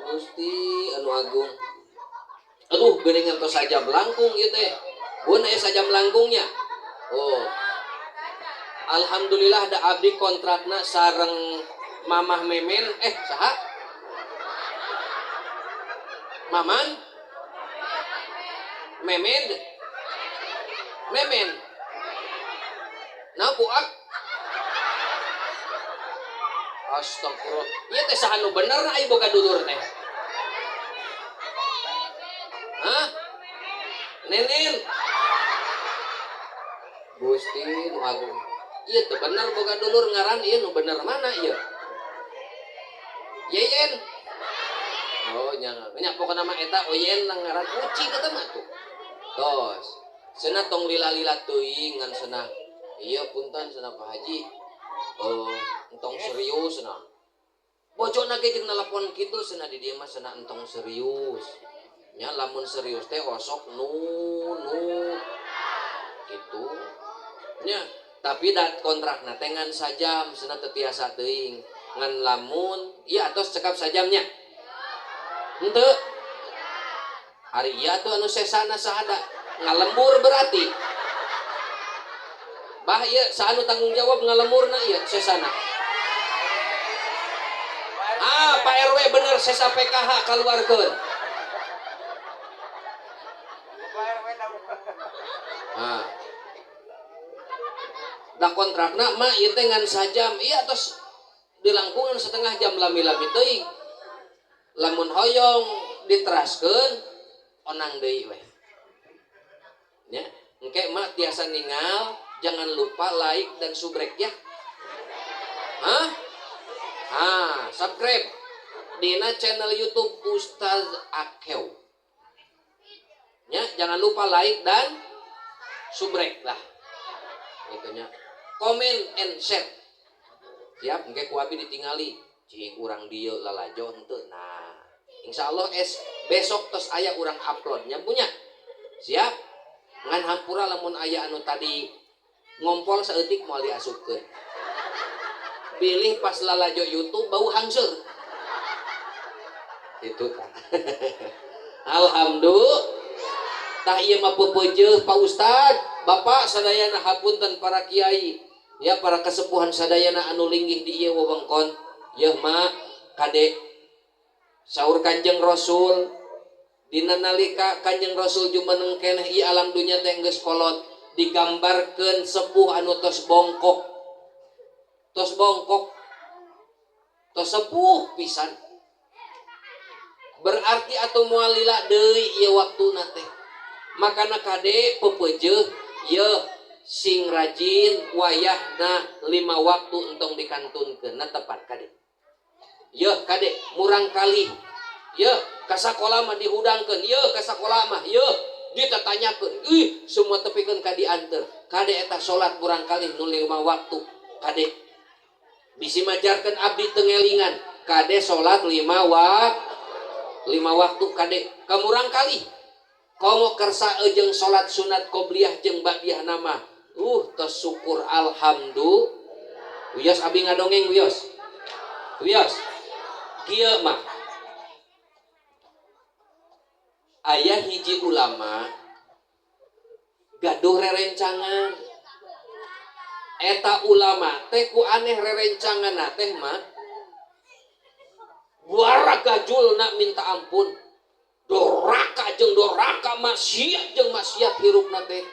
Gusti anu agung. Aduh, geuningan tos sajam langkung ieu teh. Bun, aya sajam langkungnya. Oh. Alhamdulillah, da abdi kontrakna sareng Mamah Memen, eh, saha? Maman? Memen? Memen. Nah, puak. Astagfirullah. Ieu teh saha nu bener na aya boga dulur teh? Hah? Nenen. Gusti nu agung. Ieu teh bener boga dulur ngaran ieu, nu bener mana ieu? Yeyen. Oh, nya nya pokona mah eta Oyen nang ngaran uci eta mah tuh. Tos. Cenah tong lila-lila teuing ngan cenah. Iya, punten cenah, Pak Haji. Oh, entong serius cenah. Bojona ge jeung nelpon kitu cenah, di dieu mah cenah entong serius. Nya lamun serius teh osok nu nu gitu. Nya, tapi dat kontrakna teh ngan sajam cenah, teu tiasa teuing. Ngan lamun ieu atos cekap sajamnya. Henteu. Ari ieu tuh anu sesana sahada ngalembur berarti. Bah, ieu saha nu tanggung jawab ngalemburna ieu sesana? Ah, Pak RW bener, sesa PKH kaluarkeun. Bapak RW tahu. Ah. Da kontrakna mah ieu teh ngan sajam, ieu atos dilangkungan setengah jam, lami-lami teuing. Lamun hoyong diteraskeun, onang deui weh. Ya, engke mak tiasa ningal, jangan lupa like dan subrek ya. Hah? Ah, subscribe dina channel YouTube Ustaz Akew. Ya, jangan lupa like dan subrek lah. Gitu nya. Komen and share. Siap, engke ku abi ditingali. Cing urang dieu lalajo henteu. Nah, insyaallah es besok tos aya urang uploadnya punya. Siap? Ngan hampura lamun aya anu tadi ngompol saeutik, moal diasupkeun. Bilih pas lalajo YouTube bau hangseur. Itu kan. Alhamdulillah. Tah, ieu mah pepeujeuh, Pak Ustad, Bapak sadayana, hapunten para kiai, ya para kesepuhan sadayana anu linggih di ieu wewengkon. Yeuh mak, kade, saur Kanjeng Rasul dina nalika Kanjeng Rasul jumeneng keneh ieu alam dunya teh geus kolot, digambarkeun sepuh anu tos bongkok. Tos bongkok. Tos sepuh pisan. Berarti atau moal lila deui ieu waktuna teh. Makana kade, pepeujeuh yeuh, sing rajin wayahna lima waktu entong dikantunkeun. Nah, tepat kade. Yeuh kade, murang kali. Yeuh, ka sakola mah dihudangkeun, yeuh ka sakola mah, yeuh ditatanyakeun. Ih, semua tepikeun ka dianteur. Kade, eta salat murang kali nu lima waktu. Kade bisi majarkeun abdi teu ngelingan. Kade, salat lima waktu kade, ka murang kali. Komo kersa jeung salat sunat qobliyah jeung ba'diyah nama. Tos syukur alhamdulillah. Wios abi ngadongeng, wios. Wios. Kieu mah. Aya hiji ulama gaduh rerencangan. Eta ulama teh ku aneh rerencangan teh mah gajulna minta ampun, doraka jeung doraka, maksiat jeung maksiat hirupna teh.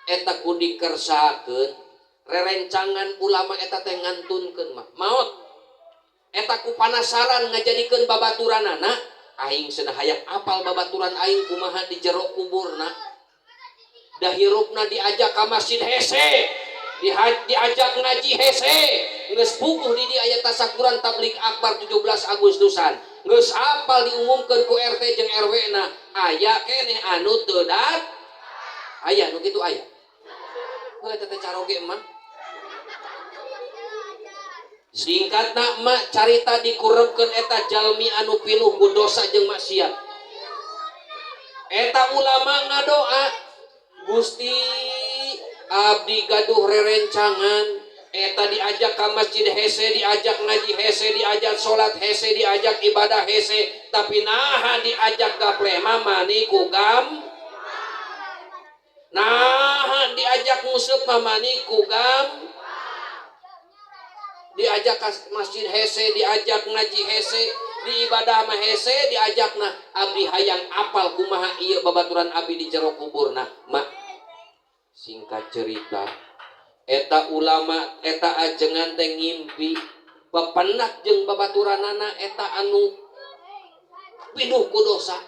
Eta ku dikersakeun rerencangan ulama eta teh ngantunkeun mah maot. Eta ku panasaran ngajadikeun babaturanana, aing cenah hayang apal babaturan aing kumaha di jero kuburna, da hirupna diajak ka masjid hese. Diajak ngaji hese, geus puguh di dieu aya tasakuran tablig akbar 17 Agustusan, geus apal diumumkeun ku RT jeung RW na, aya keneh anu teu dat. Aya nu kitu, aya. Heuh, eta teh caroge mah. Singkatna, mak, carita dikurebkeun eta jalmi anu pinuh ku dosa jeung maksiat. Eta ulama ngadoa, "Gusti, abdi gaduh rerencangan." Eta diajak ke masjid hese, diajak ngaji hese, diajak sholat hese, diajak ibadah hese, tapi naha diajak gaple mani ku gam, nah diajak nguseup mani ku gam. Diajak ke masjid hese, diajak ngaji hese, di ibadah mah hese diajak. Nah, abdi hayang apal kumaha ieu babaturan abdi di jero kuburna. Mak, singkat cerita, eta ulama eta ajengan teh ngimpi pepenak jeung babaturanana eta anu pinuh ku dosa.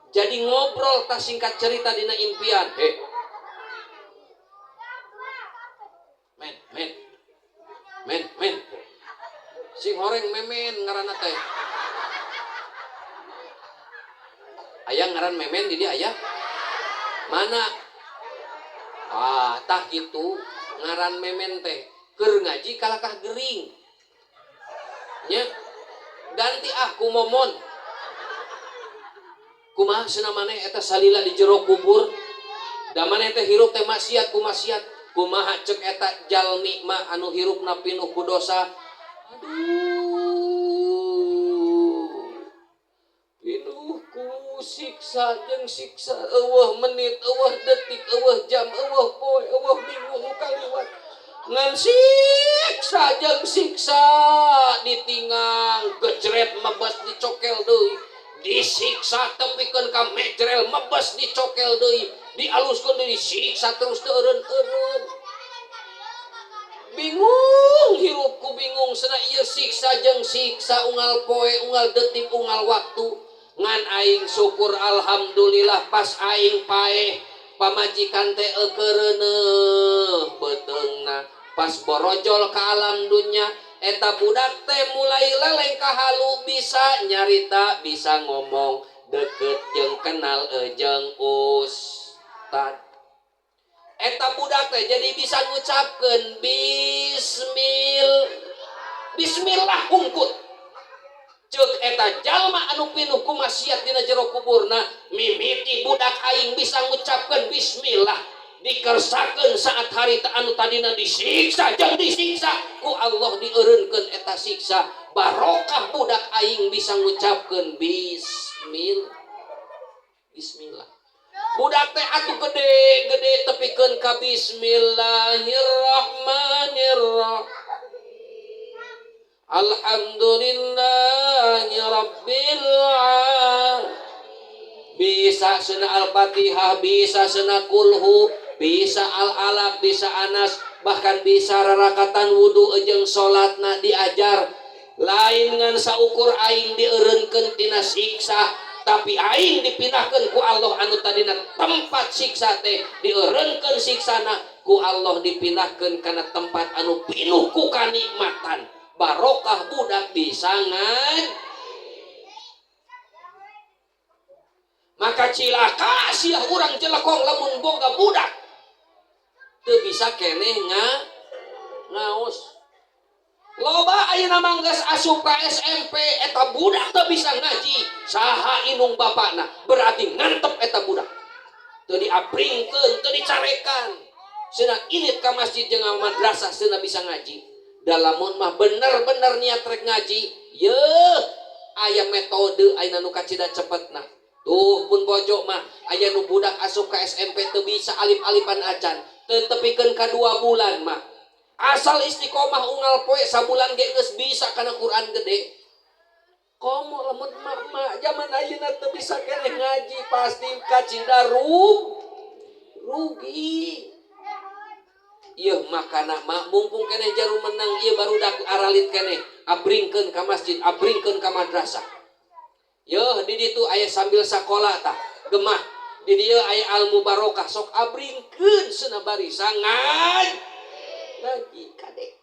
Jadi ngobrol tah, singkat cerita, dina impian, "Heh, men, men, men, men, sing horeng." Memen ngaranna teh. Aya ngaran Memen di dia? Aya mana? Ah, tah kitu ngaran Memen teh keur ngaji kalakah gering nya, ganti ah ku Momon. "Kumaha cenah maneh eta salila di jero kubur, da maneh teh hirup teh maksiat ku maksiat, kumaha?" Cek eta jalmi mah anu hirupna pinuh ku dosa, "Aduh, pinuh ku siksa jeung siksa, euweuh menit, euweuh detik, euweuh jam, euweuh poe, euweuh minggu nu kaliwat, ngan siksa jeung siksa. Ditingang gejret mebes dicokel deui, disiksa tepikeun ka mejrel mebes dicokel deui, dialuskeun deui, disiksa terus teu eureun-eureun. Bingung hirupku, bingung cenah, ieu siksa jeung siksa unggal poe, unggal detik, unggal waktu. Ngan aing syukur alhamdulillah, pas aing paeh pamajikan teh eukereuneuh beuteungna. Pas borojol ke alam dunya, eta budak teh mulai leleng ka halu, bisa nyarita, bisa ngomong, deket jeung kenal jeung ustad. Eta budak teh jadi bisa ngucapkeun bismil, bismillah hungkut." Cek eta jalma anu pinuh ku maksiat dina jero kuburna, "Mimiti budak aing bisa ngucapkeun bismillah, dikersakeun saat hari anu tadina disiksa jeung disiksa, ku Allah dieureunkeun eta siksa, barokah budak aing bisa ngucapkeun bismil, bismillah." Budak teh atuh gede gede tepikeun ka bismillahirrahmanirrahim, alhamdulillahi rabbil alamin. Bisa sena Al-Fatihah, bisa sena kulhu, bisa al-alaq, bisa anas, bahkan bisa rarakatan wudu jeung salatna diajar. "Lain ngan saukur aing dieureunkeun tina siksa, tapi aing dipindahkeun ku Allah, anu tadina tempat siksa teh dieureunkeun siksana, ku Allah dipindahkeun kana tempat anu pinuh ku kanikmatan, barokah budak bisa ngan." Maka cilaka sia urang jelekong lamun boga budak teu bisa keneh nga ngaos. Loba ayeuna mah geus asup ka SMP, eta budak teu bisa ngaji. Saha indung bapakna? Berarti ngantep eta budak, teu diabringkeun, teu dicarekan. Cenah init ka masjid jeung madrasah, cenah bisa ngaji. Da lamun mah bener-bener niat rek ngaji, yeuh, aya metode ayeuna nu kacida cepetna. Tuh pun bojo mah aya nu budak asup ka SMP teu bisa alif-alifan acan, teu tepikeun ka 2 bulan mah, asal istiqomah unggal poe, sabulan ge geus bisa kana Quran gede. Komo lamun emak-emak zaman ayeuna teu bisa keneh ngaji, pasti kacida rugi. Ieu makana mah mumpung keneh jarum menang ieu barudak aralit keneh, abringkeun ka masjid, abringkeun ka madrasah. Yeuh, di ditu aya sambil sakola tah gemah, di dieu aya al mubarokah, sok abringkeun cenah bari sangan. Ngaji kade.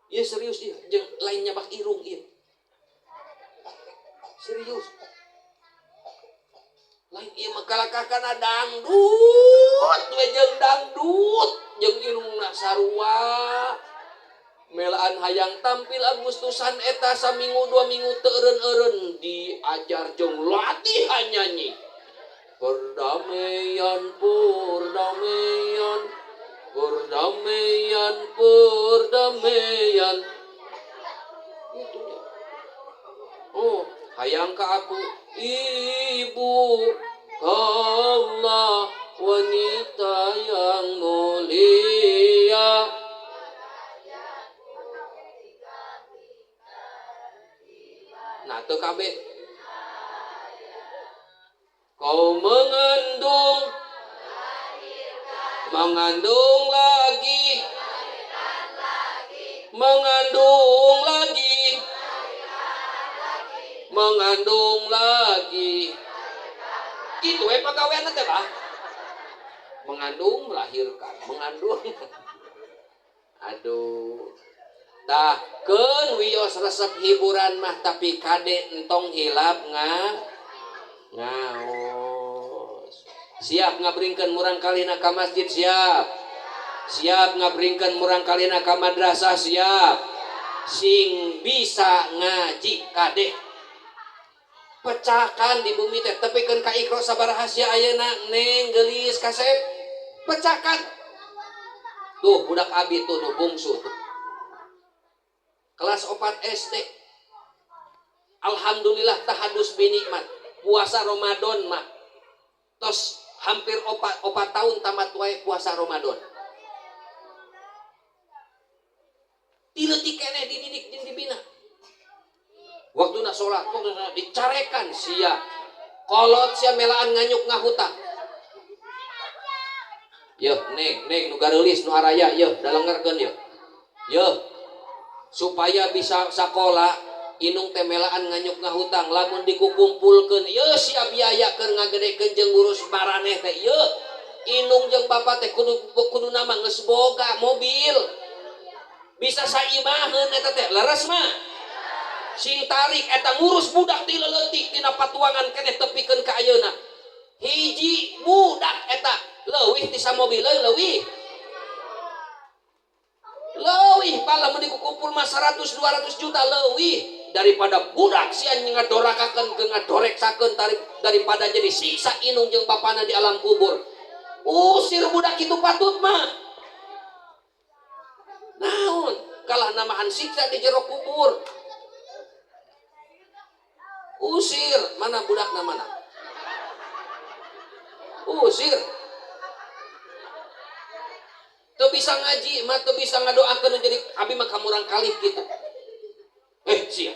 Ieu serius ieu jeung lain nyabak irung ieu. Serius. Lain ieu mah kalakah kana dangdut we jeung dangdut jeung irungna sarua. Melaan hayang tampil Agustusan eta saminggu 2 minggu teu eureun-eureun diajar jeung latihan nyanyi. Perdamaian, perdamaian, perdamaian, perdamaian. Itu dia. Oh, hayang ka aku, ibu, kaulah wanita yang mulia. Nah, teu kabeh. Kau mengandung, mengandung lagi, mengandung lagi, mengandung lagi. Gitu we pagawean teh, Bah. Mengandung, melahirkan, mengandung. Aduh. Tah, keun wios resep hiburan mah tapi kade entong hilap ngaos. Siap ngabringkeun murang kalina ka masjid, siap. Siap ngabringkeun murang kalina ka madrasah, siap. Sing bisa ngaji kade. Pecahkan di bumi teh tepikeun ka Iqra sabaraha sia ayeuna neng geulis kasep. Pecahkan. Tuh budak abi tuh nu bungsu tuh. Kelas 4 SD. Alhamdulillah tahadus binikmat. Puasa Ramadan mah tos hampir 4 tahun tamat wae puasa Ramadan. Ti leutik keneh dididik jeung dibina. Waktuna salat, waktuna dicarekan sia. Kolot sia melaan nganyuk ngahutang. Yeuh, neng, neng nu gareulis nu araya yeuh dalengerkeun yeuh. Yeuh. Supaya bisa sakola inung teh melaan nganyuk ngahutang lamun dikukumpulkeun yeuh sia biaya keur ngagedekeun jeung ngurus maraneh teh yeuh. Inung jeung bapa teh kudu nama geus boga mobil. Bisa saimaheun eta teh leres mah. Sing tarik eta ngurus budak ti leutik tina patuangan keneh tepikeun ka ayeuna. Hiji budak eta leuwih ti samobileun leuwih. Leuwih pala mun dikukumpul mah 100 200 juta leuwih daripada budak sia ngadorakakeun ke ngadoreksakeun tarik daripada jadi siksa inung jeung bapana di alam kubur. Usir budak itu patut mah. Naon kalah namahan siksa di jero kubur. Usir mana budakna mana? Usir. Teu bisa ngaji mah teu bisa ngadoakeun jadi abi mah kamurang kalih gitu. Sia.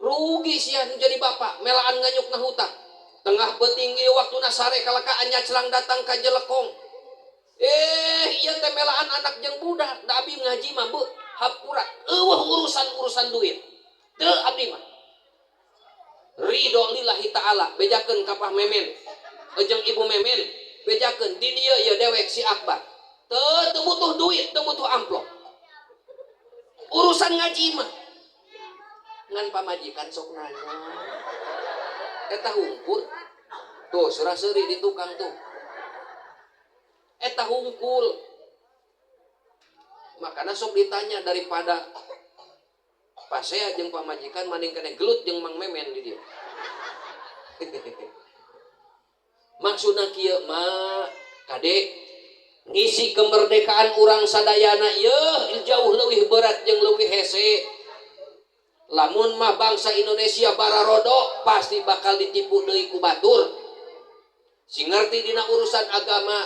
Rugi sia nu jadi bapak melaan nganyuk ngahutang. Tengah peuting ieu waktuna sare kalakaan nyacrang datang ka jelekong. Ieu teh melaan anak jeung budak, da abi ngaji mah bu hapura eueuh urusan-urusan duit. Teu abdi mah. Ridho lillahi ta'ala bejakeun ka Pak Memen. Jeung Ibu Memen bejakeun di dieu ieu dewek si Akbar. Teu butuh duit, teu butuh amplop. Urusan ngaji mah ngan pamajikan sok nanya. Eta hungkul. Tuh surah seuri di tukang tuh. Eta hungkul. Makana sok ditanya daripada pasea jeung pamajikan maning kene gelut jeung Mang Memen di dieu. Maksudna kieu mah kade ngisi kemerdekaan urang sadayana yeuh jauh leuwih berat jeung leuwih hese. Lamun mah bangsa Indonesia bararodo pasti bakal ditipu deui ku batur. Sing ngerti dina urusan agama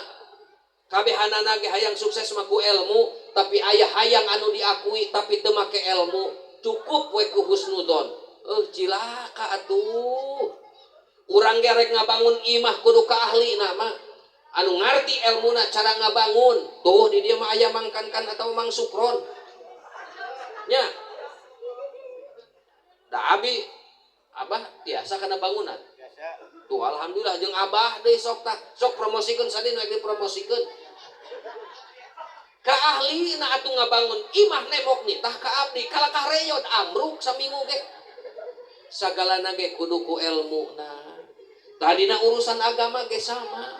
kabehanana ge hayang sukses mah ku ilmu, tapi aya hayang anu diakui tapi teu make ilmu. Cukup we ku husnudon. Cilaka atuh. Urang ge rek ngabangun imah kudu ka ahlina mah. Anu ngarti ilmuna cara ngabangun. Tuh di dieu mah aya Mang Kankan atau Mang Sukron. Nya. Da abi abah biasa kana bangunan. Biasa. Tuh alhamdulillah jeung abah deui sok tah. Sok promosikeun sadin we dipromosikeun. Ka ahlina atuh ngabangun imah nemok nitah ka abdi kalakah reyod amruk saminggu ge. Sagalana ge kudu ku elmuna. Tadina urusan agama ge sama.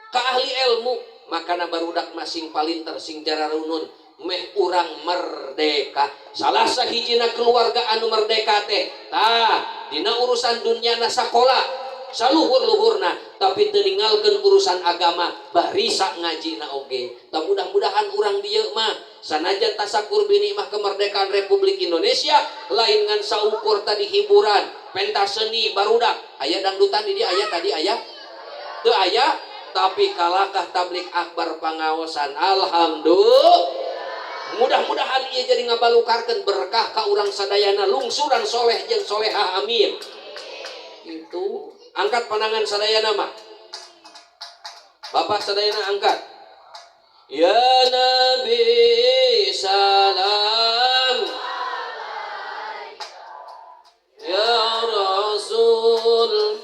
Ka ahli ilmu makana barudak masing palinter sing jararunun meh urang merdeka. Salah sahijina keluarga anu merdeka teh tah dina urusan dunyana sakola saluhur-luhurna tapi teu ninggalkeun urusan agama barisa ngajina oge. Tah mudah-mudahan urang dieu mah sanajan tasakur bini mah kemerdekaan Republik Indonesia lain ngan saukur tadi hiburan pentas seni barudak aya dangdutan di dieu aya tadi aya teu aya tapi kalakah tablik akbar pangaosan alhamdulillah. Mudah-mudahan ieu jadi ngabalukarkeun berkah ka urang sadayana lungsuran soleh jeung solehah amin. Itu angkat pandangan sadayana mah. Bapak sadayana angkat. Ya Nabi salam ya Rasul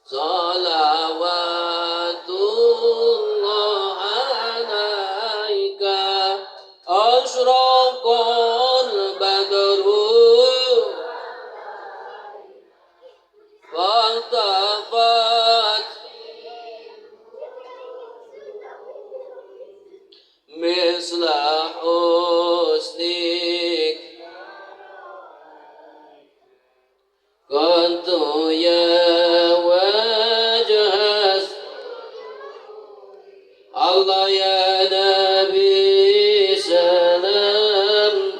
salawatullah alaika asyraqal badru fantafat misla husnik kuntu ya wajhas Allah ya Nabi salam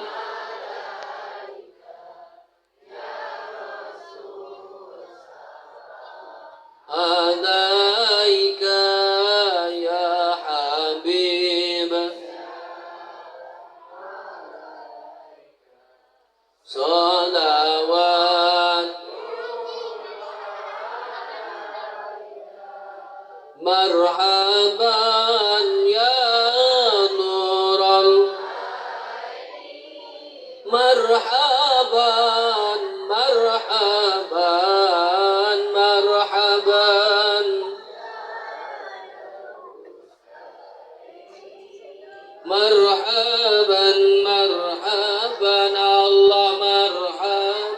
alaika ya Habib salawat marhaban ya nural marhaban marhaban marhaban marhaban marhaban Allah marhaban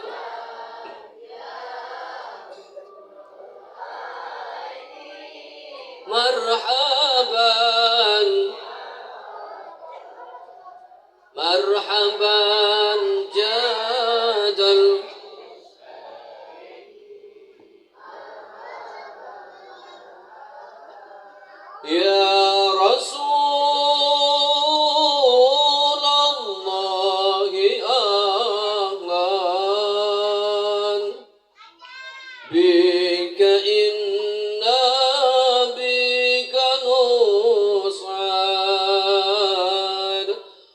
marhaban marhaban jadal ya Rasul Allah ahlan bika inna bika nus'ad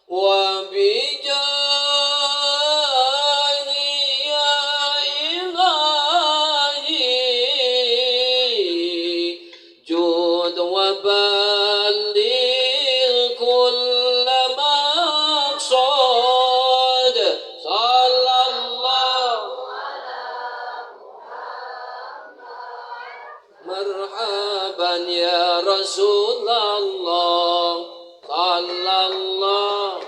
wa bijani ya ilahi jud wa balligh kulla maqsad sallallahu marhaban ya Rasulullah sallallahu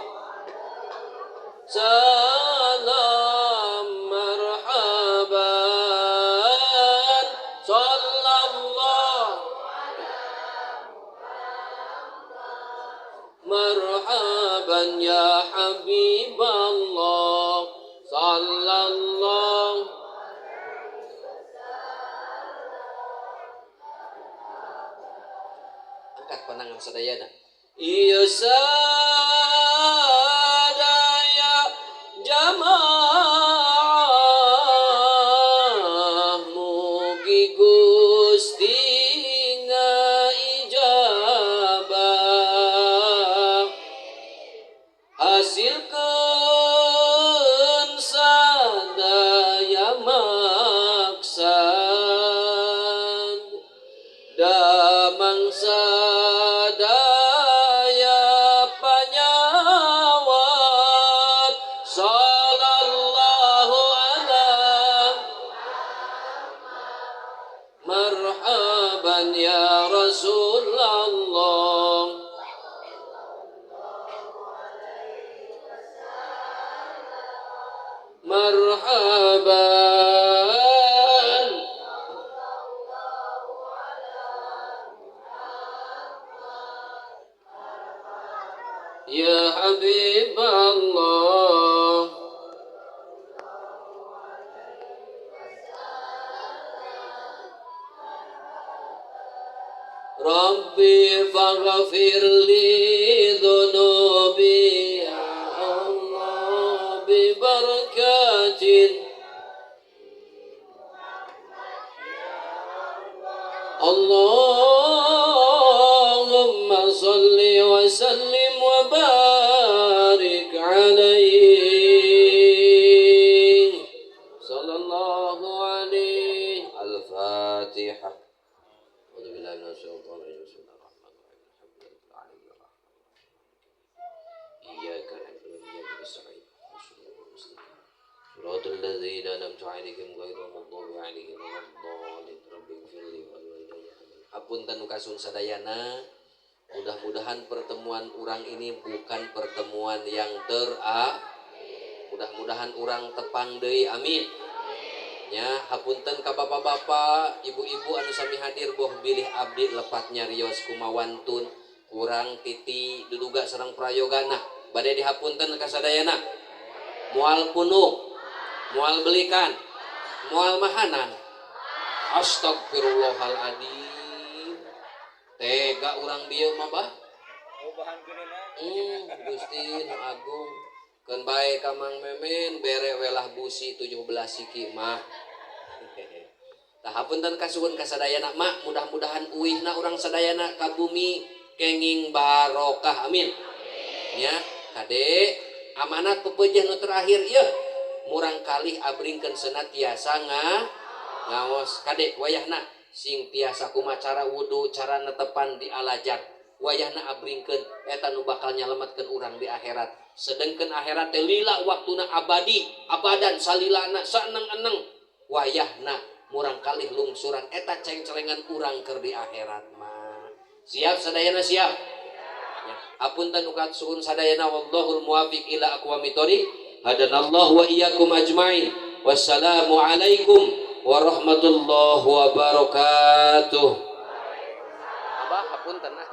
salam marhaban sallallahu marhaban ya Habiballah sallallahu. Angkat pandangan sadayana. Iya sadaya jamaah mugi Gusti ngaijabah hasilkeun sadaya maksad damang sadaya Marhaban. Ya Habib Allah. Rabbi faghfir li dhunubi ya Allah bi barakatin. Allahumma salli wa sallim wa barik alaihi sallallahu alaihi. Al-Fatihah. A'udzu billahi minasyaitonir rajim. Bismillahirrahmanirrahim. Alhamdulillahi rabbil alamin. Iyyaka na'budu wa iyyaka nasta'in. Shiratal ladzina an'amta 'alaihim ghairil maghdubi 'alaihim waladdallin. Rabbighfirli wa liwalidayya. Amin. Hapunten kasun sadayana. Mudah-mudahan pertemuan urang ini bukan pertemuan yang mudah-mudahan urang tepang deui, amin. Nya, hapunten ka bapak-bapak, ibu-ibu anu sami hadir, boh bilih abdi lepat nyarios kumawantun kurang titi duduga sareng prayogana. Bade dihapunten ka sadayana. Moal punung, moal belikan, moal mahanan. Astagfirullahaladzim. Tega urang dieu mah, bah. Gusti nu agung. Keun bae ka Mang Memen bere welah busi 17 siki mah. Tah, hapunten kasuhun ka sadayana, mak, mudah-mudahan uihna urang sadayana ka bumi kenging barokah, amin. Ya, kade amanat pepeujeuh nu terakhir ieu murang kalih abringkeun senatiasa ngaos. Kade wayahna sing tiasa kumaha cara wudu, cara netepan di alajar. Wayahna abringkeun eta nu bakal nyalametkeun urang di akhirat. Sedengkeun akhirat teh lila waktuna, abadi abadan, salilana saeneng-eneng. Wayahna murang kalih lungsuran eta cengcelengan urang keur di akhirat mah. Siap sadayana, siap ya. Hapunten ukat suhun sadayana, wallahul muwafiq ila aqwamit thoriq. Hadanallahu wa iyyakum ajmain. Wassalamu alaikum warahmatullahi wabarakatuh. Abah, hapunten ah.